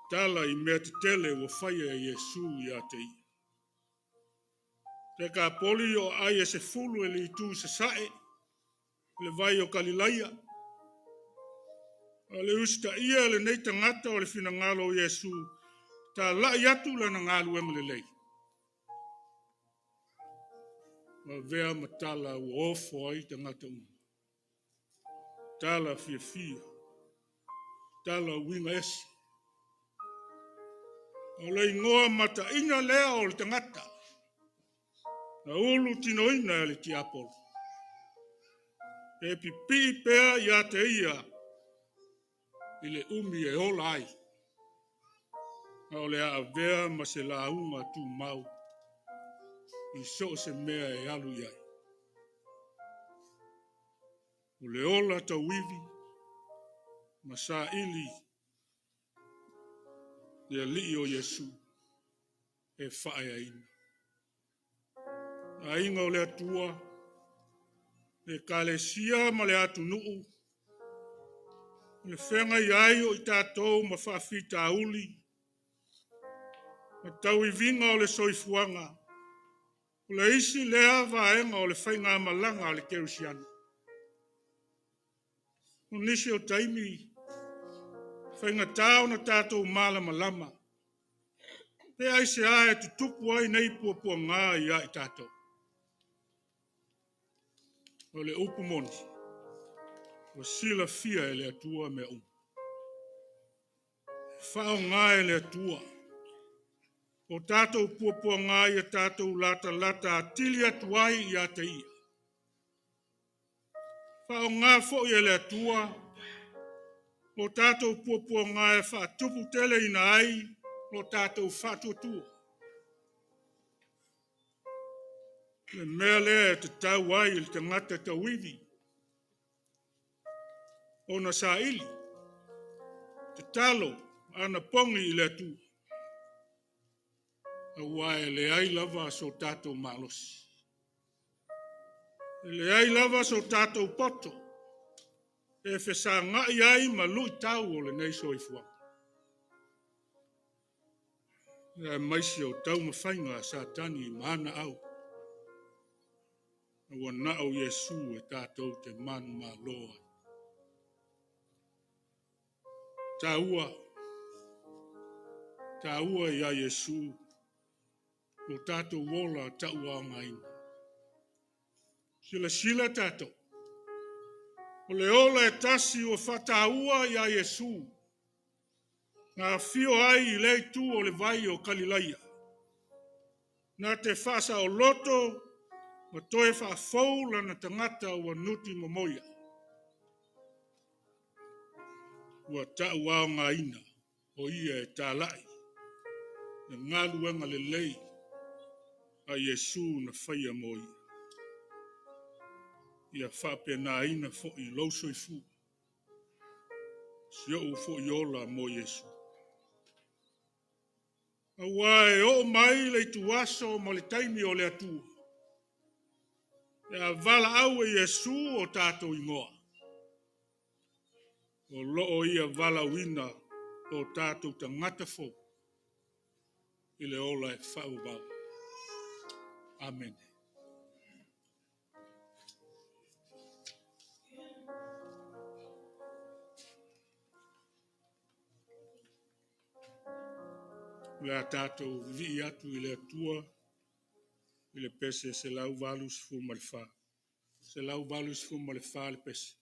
tala i mea tetele ua faia e Iesu ia te ia. Tekapoli o aai e 10 i le itu i sasae i le vai o Galilaia. A o le usitaia e lenei tagata o le finagalo o Iesu, talai atu lana galuega lelei, ua avea ma tala ua ofo ai tagata uma. Tala fiafia, tala uiga ese. O le igoa mataina lea o le tagata na ulutinoina e le tiapolo, e pipii pea ia te ia i le umi e ola ai, a o le a avea ma se lauga tumau i so o se mea e alu i ai. O le ola tauivi ma saili le Alii o Iesu e faaeaina. Aiga o le Atua, le Ekalesia ma le atunuu, o le feagai ai o i tatou ma faafitauli ma tauiviga o le soifuaga, o le isi lea vaega o le faigamalaga a le kerisiano. O nisi o taimi, e faigata ona tatou malamalama pe aisea e tutupu ai nei puapuaga ia i tatou. O le upu moni, ua silafia e le Atua mea uma. E faaaoga e le Atua o tatou puapuaga ia tatou latalata atili atu ai ia te Ia. Faaaogā foi e le Atua o tatou puapuaga e faatuputeleina ai lo tatou faatuatua. O le mea lea e tatau ai i le tagata tauivi ona saili, tatalo, anapogi i le Atua, aua e leai lava so tatou malosi, e leai lava so tatou poto e fesagai ai ma luitau o lenei soifuaga, aemaise o taumafaiga a Satani ma ana au. Ua na o Iesu e tatou te manumalo ai. E taua ia Iesu lo tatou ola tauaogaina. Silasila tatou, o le ola e tasi ua faataua ia Iesu, na afio ai i lea itu o le vai o Kalilaia, na te faasaoloto ma toe faafou lana tagata ua nuti momoia, ua tauaogaina o Ia e talai le galuega lelei a Iesu na faia mo ia. Ia faapena foi lou soifua, si ou foi ola mo Iesu. Aua e oo mai le ituaso ma le taimi o le Atua, pe a valaau e Iesu o tatou igoa, o lo o Ia valaauina o tatou tagata fou i le ola e faavavau. Amene. O le a tatou vivii atu i le Atua i le pese 184. 184 le pese.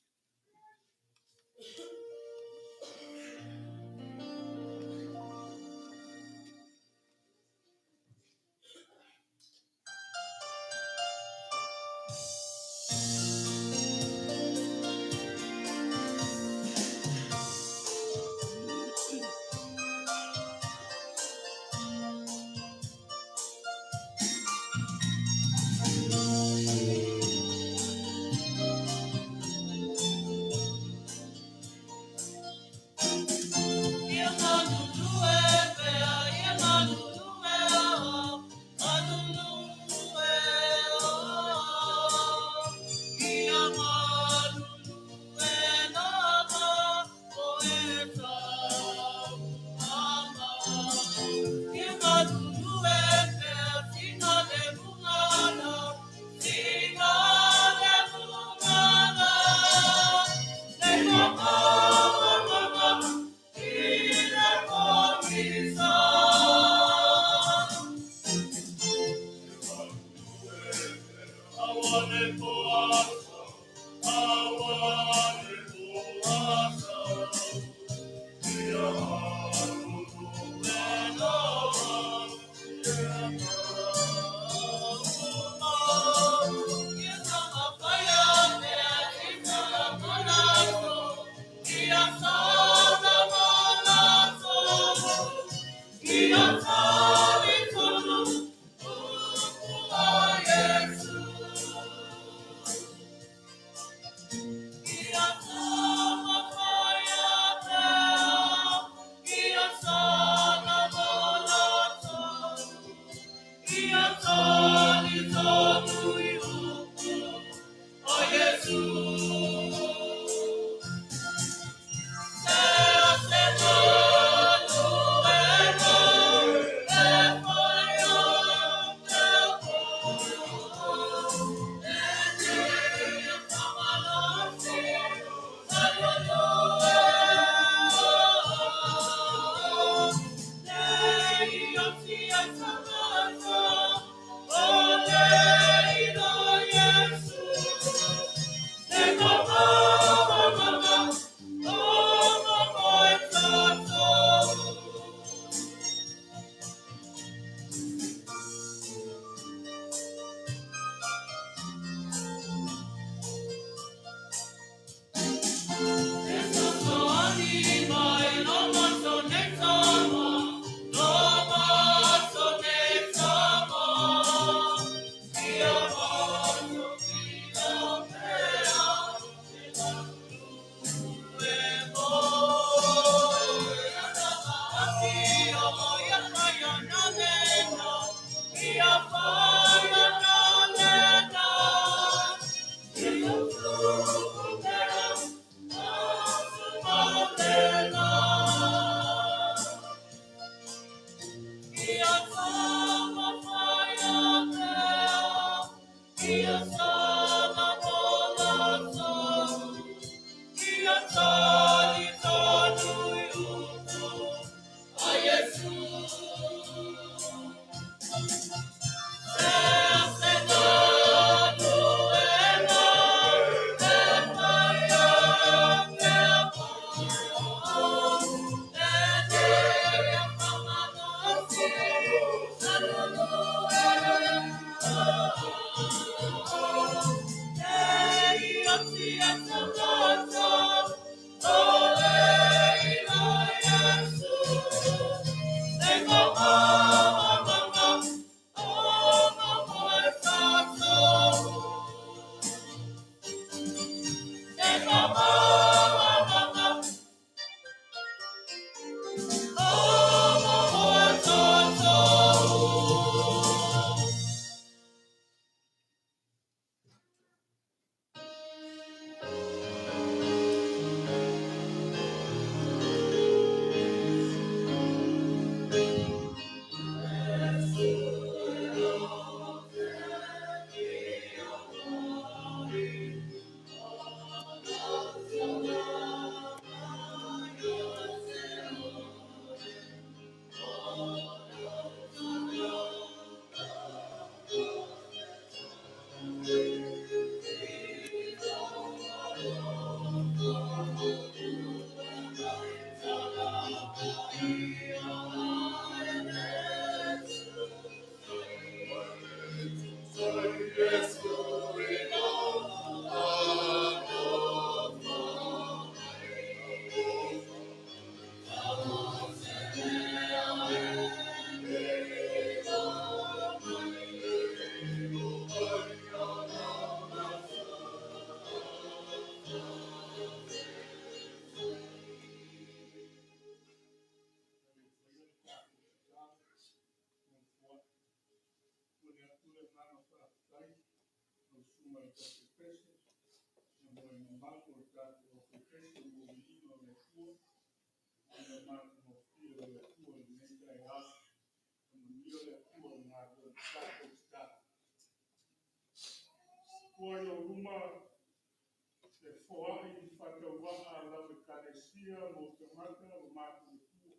Susuga i le Tausi Ekalesia ma le mamalu o le tatou aufaikrisi mo le viiga o le Atua ma le matagofie o le Atua i lenei taeao. Faamanuia le Atua i le galuega tatou tatalo. Ua i ou luma le foai faatauvaa a lau Ekalesia mo tagata ua matutua.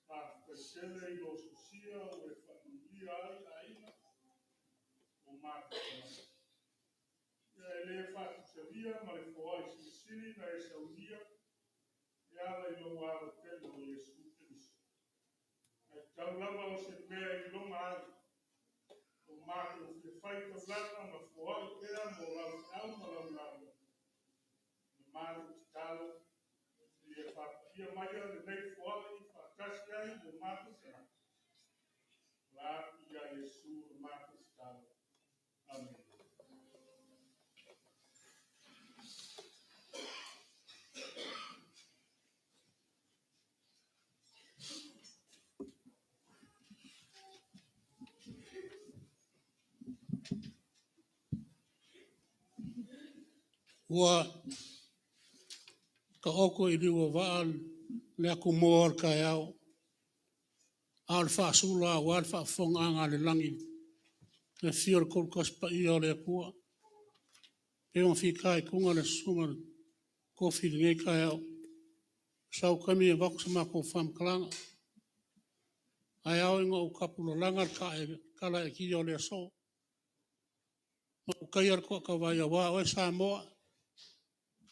Faafetai tele i lou sosia ua e faamanuia ai aiga ma o matou tagata. Ia e le faatusalia ma le foai silisili na e saunia e ala i lou Alo pele o Iesu Keriso. Ae tatau lava o se mea e iloga ai lo matou fia faitaulaga ma foai pea mo lau feau ma lau galuega. O le matou tatalo, ia e faapaia maia lenei foai faatasi ai ma o matou tagata. O la atu ia Iesu le matou tatalo. Amene. Ua taoto i liuavaa le atumoa o le taeao, a o le faasula aua le faafofogaaga a le lagi i le afio o le Toolutasi Paia o le Atua, e pei ona fitaituga le Susuga i le Tofi i lenei taeao, sau se taimi avatu se matou faamatalaga. Ae ao ina ou tapulalaga le tala eetia o le aso, ma ou taia le toatavai aua oe Samoa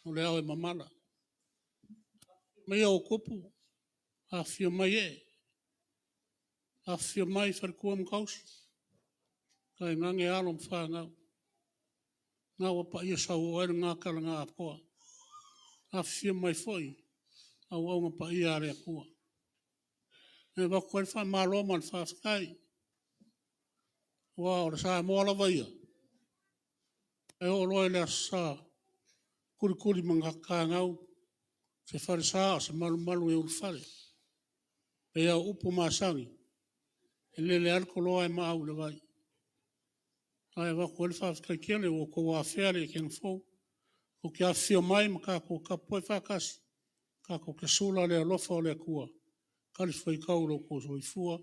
o le ao e mamala. Afifio mai ou tupu, afifio mai ee, afifio mai faletua ma tausi, tainane alo ma fanau. Lena ua paia sauoo ai lena tala na atoa. Afifio mai foi auauna paia a le Atua. E avatu ai le faamalo ma le faafetai, aua o le Samoa lava ia, e oo loa i le Aso Sa, tulitulimatagau se falesa a o se malumalu e ulufale. E pei lava o upu masani, e lele lava le toloa ae maau i le vai. Ae avatu ai le faafetai tele ua outou afea le ekega fou tou te afifio mai ma tatou tapuai faatasi tatou te sula le alofa o le Atua e talifuaitau i lo outou soifua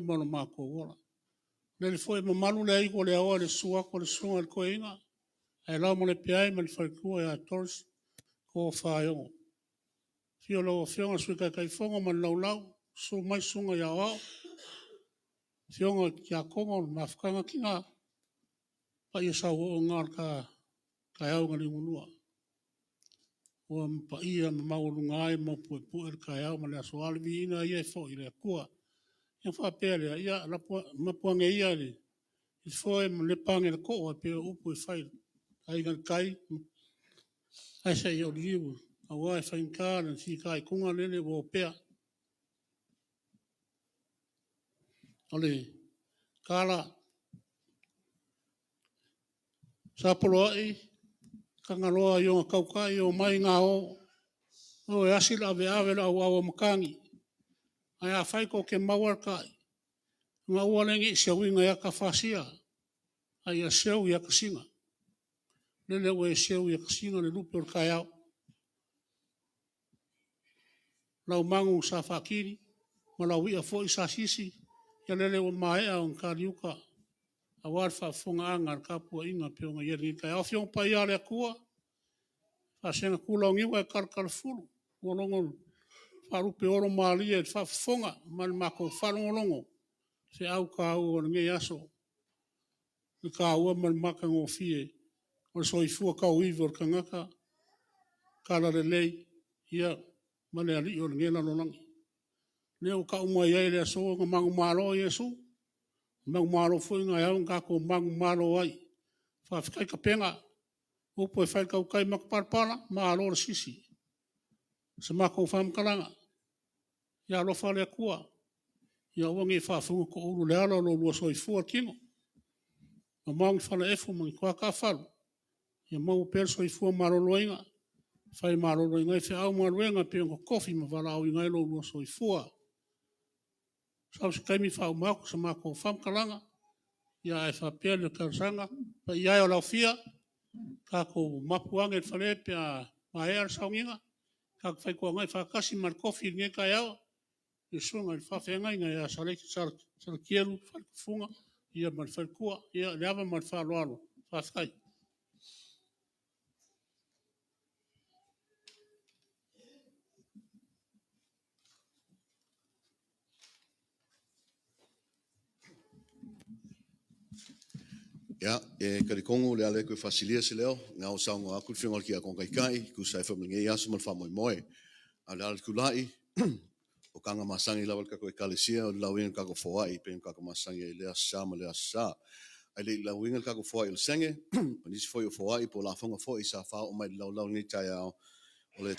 ma lo matou ola. O lele foi e mamalu le aitu o le aoa i le susu atu o le susuga i le toeaina ae laumale ai ma le faletua ia Doris Tofa Aiono. Afio lau Afioga i le Sui Taitaifono ma le Laulau, susu mai susuga i aoao, afioga i tiakono o le mafutaga a tina, o paia sauoo na o le taeao na liugalua. Ua paia ma maualuga ai ma puepue le taeao ma le aso, a o le viiga ia e foi i le Atua. Ona faapea lea, ia mapu ane ia i le foe ma lepa ane i le toa e pei o upu e fai i le Aiga i le Tai, ae se i ou liliu aua e faigata le fitaituga lele ua opea. O le tala, sa poloai Tagaloa i ona tautai omai gao, o e asi le aveave o le auau a matagi. Ae afai tou te maua le tai, ona aua lea ne i seuina i ata fasia, a ia seu i atasina. Lele ua e seu i atasina le lupe o le taeao. Lau magu sa faatili ma lau ia foi sa sisi, ia lele ua maea ona taliuta aua le faafofogaaga a le tapuaiga e pei ona i ai lenei taeao. Afioga Paia a le Atua, faasegatula o niu ae talatalafulu ua logo faalupeolomalie i le faafofoga ma le matou faalogologo i feau taua o lenei aso, le taua ma le matagofie o le soifua tauivi o le tagata, talalelei ma le alii o lenei lalolagi. Lea ua tau mai ai le aso na manumalo Iesu, manumalo foi na e ao ona tatou manumalo ai. Faafetai tapena, o upu e fai i le tautai matapalapala, malo le sisi. O se matou faamatalaga, ia alofa le Atua ia aua ne i faafuga toulu i le ala o lo oulua soifua le tino, mamao ni falaefu ma ni toataafalu, ia maua pea le soifua maloloina e fai maloloina ai feau ma galuega e pei ona totofi ma valaauina ai lo oulua soifua. Sau se taimi faauma atu se matou faamatalaga. Ia ae faapea le talosaga, le paia e o Laofia, tatou mapu ane i le fale pe a maea le sauniga, tatou faitoagai faatasi ma le tofi i lenei taeao, le susuga i le faafeagaiga ia Saleiti Salatielu Falatufuga ma le faletua. Ia, le ava ma le faaaloalo. Faafetai. Ia, e talitonu o le a le toe faasilia se leo, o lena ua saunoa atu le Afioga i le Tiakono Taitai e tusa ai foi ma lenei aso ma le faamoemoe. A o le ala tulai, o tagata masani lava a le tatou Ekalesia o le lauina o le tatou foai pei ona tatou masani ai i lea Aso Sa ma lea Aso Sa. Ae le i lauina le tatou foai o le senge, o nisi foi o foai po o lafoga foi sa faaoo mai i le laulau i lenei taeao, o le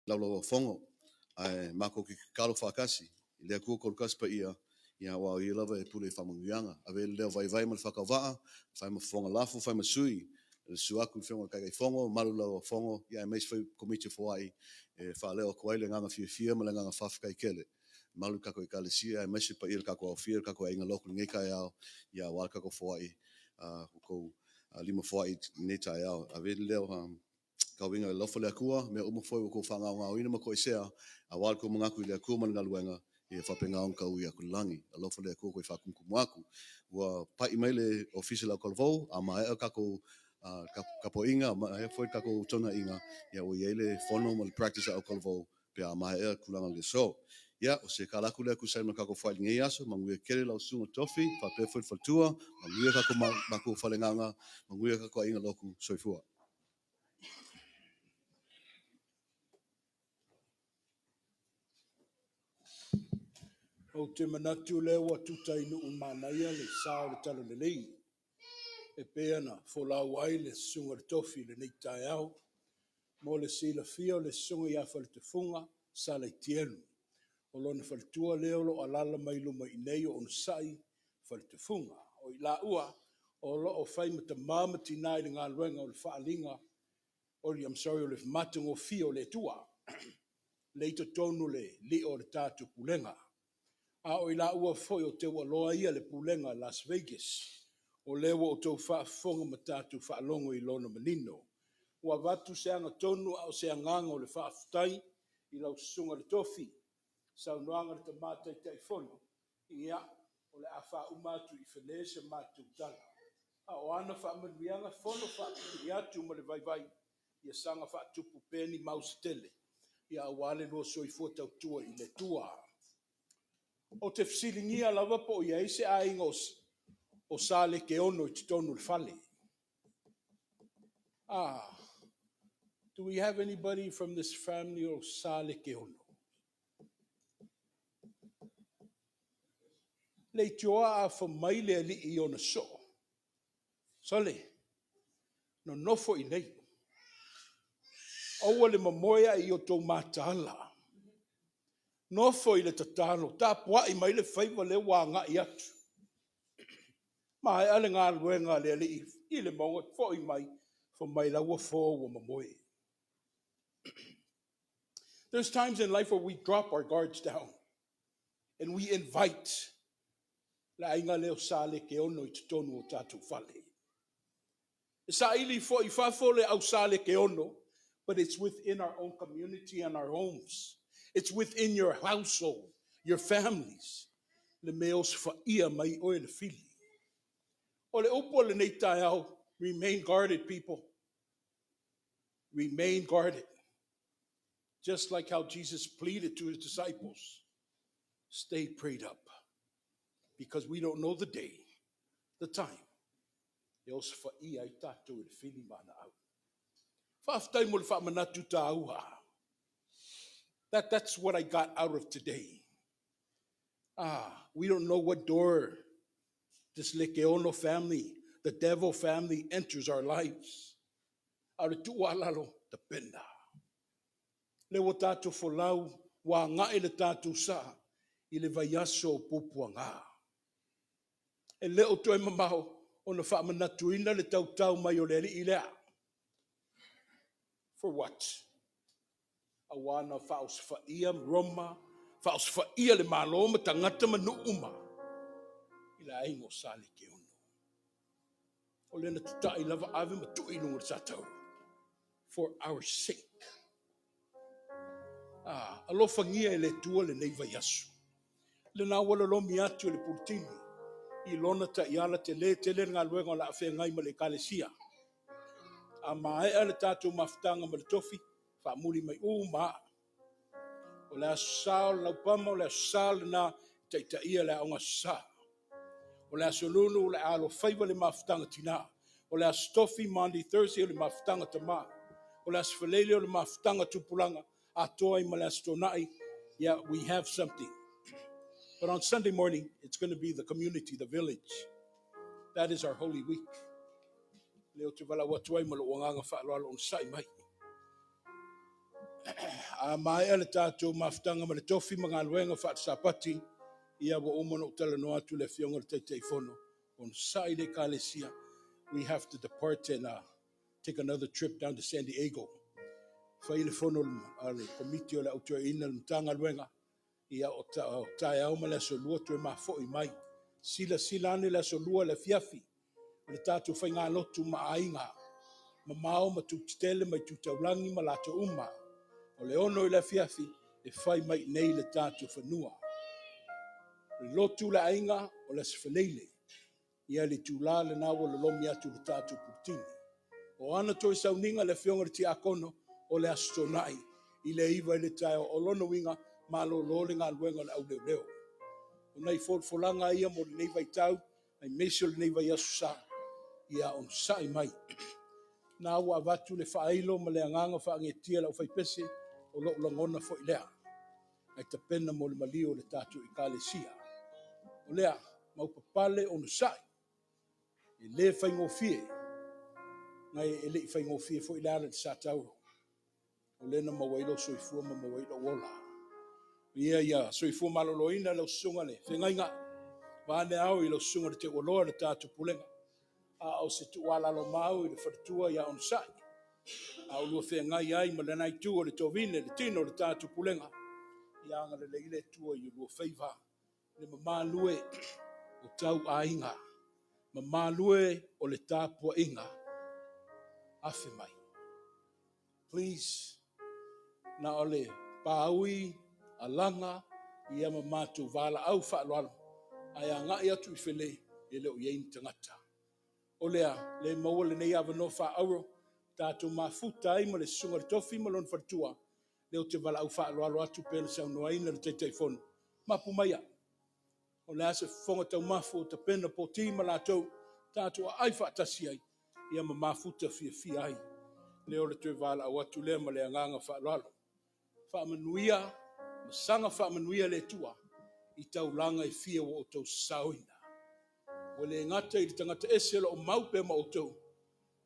Laulau-a-Fono, ae matou te tatalo faatasi i le Atua Toatasi Paia, ia aua o Ia lava e pule i faamanuiaga. Ave le leo vaivai ma le faatauvaa, fai ma fofoga lafo, fai ma sui, e susu atu le Afioga i le Taitaifono, mamalu i le Laulau-a-Fono, ia aemaise foi Komiti o Foai e faaleo atu ai le agaga fiafia ma le agaga faafetai tele. Mamalu i le tatou Ekalesia aemaise le paia o le tatou aofia, le tatou aiga lotu i lenei taeao, ia aua le tatou foai, outou lima foai i lenei taeao. Ave le leo tauiga i le alofa o le Atua, mea uma foi ua outou faagaogaoina ma toesea, aua le tou manatu i le Atua ma le galuega, ia faapena ona taui atu i le lagi. Alofa le Atua toe faatumutumu atu. Ua pai mai le Ofisa o le Autalavou, a maea le tatou tapuaiga, maea foi le tatou tonaiga, ia ua i ai le fono ma le practice a autalavou pe a maea le tulaga o le aso. Ia, o se tala atu lea e tusa ai ma le tatou foai i lenei aso, manuia tele lau susuga Tofi, faapea foi le faletua, manuia tatou matua faaleagaga, manuia tatou aiga lotu, soifua. Ou te manatu o lea ua tuta i nuu manaia le sa o le Talalelei e pei ona folau ai le Susuga i le Tofi i lenei taeao. Mo le silafia o le Susuga ia Faletofuga Sa Leitielu, o lona faletua lea o lo o alaala mai i luma i inei o Onosai Faletofuga. O i laua o lo o fai ma tama ma tina i le galuega o le faaaliga, I'm sorry, o le matagofie o le Atua, lea e i totonu o le lio o le tatou pulega. A o i laua foi o teualoa ia i le pulega a Las Vegas, o lea ua outou faafofoga ma tatou faalogo i lona manino. Ua avatu se agatonu a o se agaga o le faafetai i lau Susuga i le Tofi, saunoaga a le Tama Taitaifono, ia, o le a faauma atu i Fale se matou tala, a o ana faamanuiaga fono faapipii atu ma le vaivai, ia saga faatupu pea ni mau se tele, aua le lua soifua tautua i le Atua. Ou te fesiligia lava po o i ai se aiga o Sa Lekeono i totonu o le fale. Ah, do we have anybody from this family of Sa Lekeono? Leitioa a fai le alii i ona soo, sole, nonofo i inei, aua le momoe ae i o outou mataala, nofo i le tatalo, tapuai mai le faiva lea ua agai atu. Maea le galuega a le alii i le mauga, foi mai, fai mai la ua fo ua momoe. There's times in life where we drop our guards down and we invite le aiga lea o Sa Lekeono i totonu o tatou fale. E saili foi i fafo le au Sa Lekeono, but it's within our own community and our homes. It's within your household, your families. Le mea osofaia mai oe le fili. O le upu o lenei taeao, remain guarded, people. Remain guarded. Just like how Jesus pleaded to his disciples, stay prayed up. Because we don't know the day, the time. E osofaia ai tatou e le fili ma ana au. Faafetai mo le faamanatu taua. That's what I got out of today. Ah, we don't know what door this Lekeono family, the devil family, enters our lives. A o le tuualalo, tapena. Le ua tatou folau, ua agai le tatou sa i le vaiaso o Puapuaga. E le o toe mamao ona faamanatuina le tautau mai o le alii lea. For what? Aua na faaosofaia Roma, faaosofaia le Malo ma tagata ma nuu uma i le aiga o Sa Lekeono. O lea na tatai lava ave ma tui i luga o le satauro. For our sake. Ah, alofagia e le Atua lenei vaiaso. Lena ua lolomi atu e le Pulutini i lona taiala tele tele le galuega o le a feagai ma le Ekalesia. A maea le tatou mafutaga ma le tofi, faamuli mai uma. O le aso Sa o le Laupama, o le aso Sa lena e taitaia le Aoga Aso Sa. O le aso Lulu o le alofaiva le mafutaga tina. O le aso Tofi, Maundy Thursday, o le mafutaga tama. O le aso Faraile o le mafutaga tupulaga, atoa ai ma le aso Toonai. Yeah, we have something. But on Sunday morning, it's going to be the community, the village. That is our Holy Week. Leo te valaau atu ai ma lou agaga faaaloalo onosai mai. a maea le tatou mafutaga ma le tofi ma galuega faale-Sapati, ia ua uma ona ou talanoa atu i le Afioga i le Taitaifono, onosai le Ekalesia. We have to depart and take another trip down to San Diego. Fai le fono a le komiti o le au toeaina le Matagaluega, ia o taeao ma le aso Lua toe mafo'i mai. Silasila ane le aso Lua le afiafi, o le tatou faigalotu ma aiga, mamao ma tu tetele ma itu taulagi ma latou uma. O le 6 i le afiafi, e fai mai nei le tatou fanua. O le lotu le aiga, o le Aso Faraile. Ia le itula lena ua lolomi atu i le tatou puletini. O ana toe sauniga le afioga i le tiakono o le Aso Toonai i le 9 i le taeao. O lona uiga, malolo le galuega a le auleoleo. O nai folafolaga ia mo lenei vaitau, aemaise o lenei vaiaso sa, ia onosai mai. Na ua avatu le faailo ma le agaga faagetia e le aufaipese, o lou lagona foi lea, ae tapena mo le maliu o le tatou Ekalesia. O lea, maupapale onosai, e le faigofie, e le i faigofie foi le ala i le satauro, o lea na maua ai lou soifua ma maua ai lou ola. Ia soifua maloloina lau susuga i le feagaiga, vaeane ao i lau susuga i le teualoa i le tatou pulega, a o se tuualalo mau i le faletua ia onosai, a o lua feagai ai ma lena itu o le tovine, le tino o le tatou pulega, ia agalelei le Atua i lua faiva, le mamalu e o tauaiga, mamalu e o le tapuaiga, afe mai. Please, na o le paui, alaga, ia ma matou valaau faaaloalo, ae agai atu i fale, e le o i ai ni tagata. O lea, le maua lenei avanoa faaauro, tatou mafuta ai ma le susuga i le tofi ma lona faletua, lea ou te valaau faaaloalo atu pei ona saunoaina le Taitaifono. Mapu maia, o le a se fofoga taumafa ua tapena Poti ma latou, tatou aai faatasi ai, ia ma mafuta fiafia ai. Lea o le toe valaau atu lea ma le agaga faaaloalo. Faamanuia ma saga faamanuia le Atua i taulaga e fia ua outou sasaoina. Ua le gata i le tagata ese o lo o mau pea ma outou,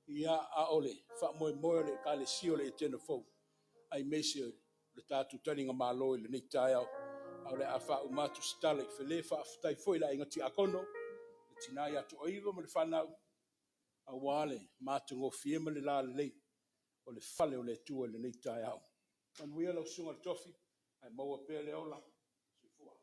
ia, a o le faamoemoe o le Ekalesia o le Etena Fou, aemaise o le tatou taligamalo i lenei taeao. A o le a faauma atu se tala i Fale, faafetai foi i le aiga tiakono, le tina ia Toaiva ma le fanau, aua le matagofie ma le lalelei o le fale o le Atua i lenei taeao. Manuia lau susuga i le tofi, ae maua pea le ola. Soifua.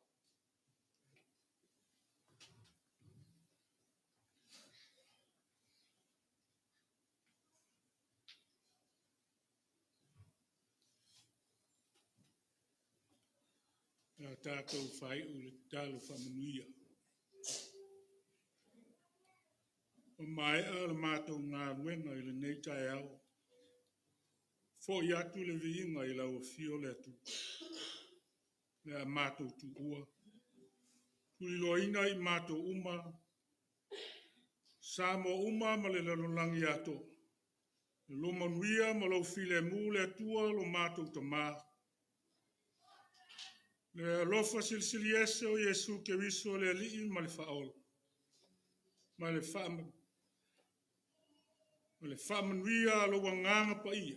A tatou faaiu le tatalo faamanuia. Ua maea le matou galuega i lenei taeao. Foi atu le viiga i lau afio le Atua. O le a matou tuua, tuliloaina i matou uma, Samoa uma ma le lalolagi atoa. Lo manuia ma lou filemu le Atua lo matou Tama. Le alofa silisili ese o Iesu Keriso le Alii ma le Faaola, ma le faamanuia a lou Agaga Paia,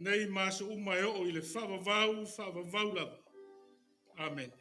nei ma aso uma e oo i le faavavau, faavavau lava. Amene.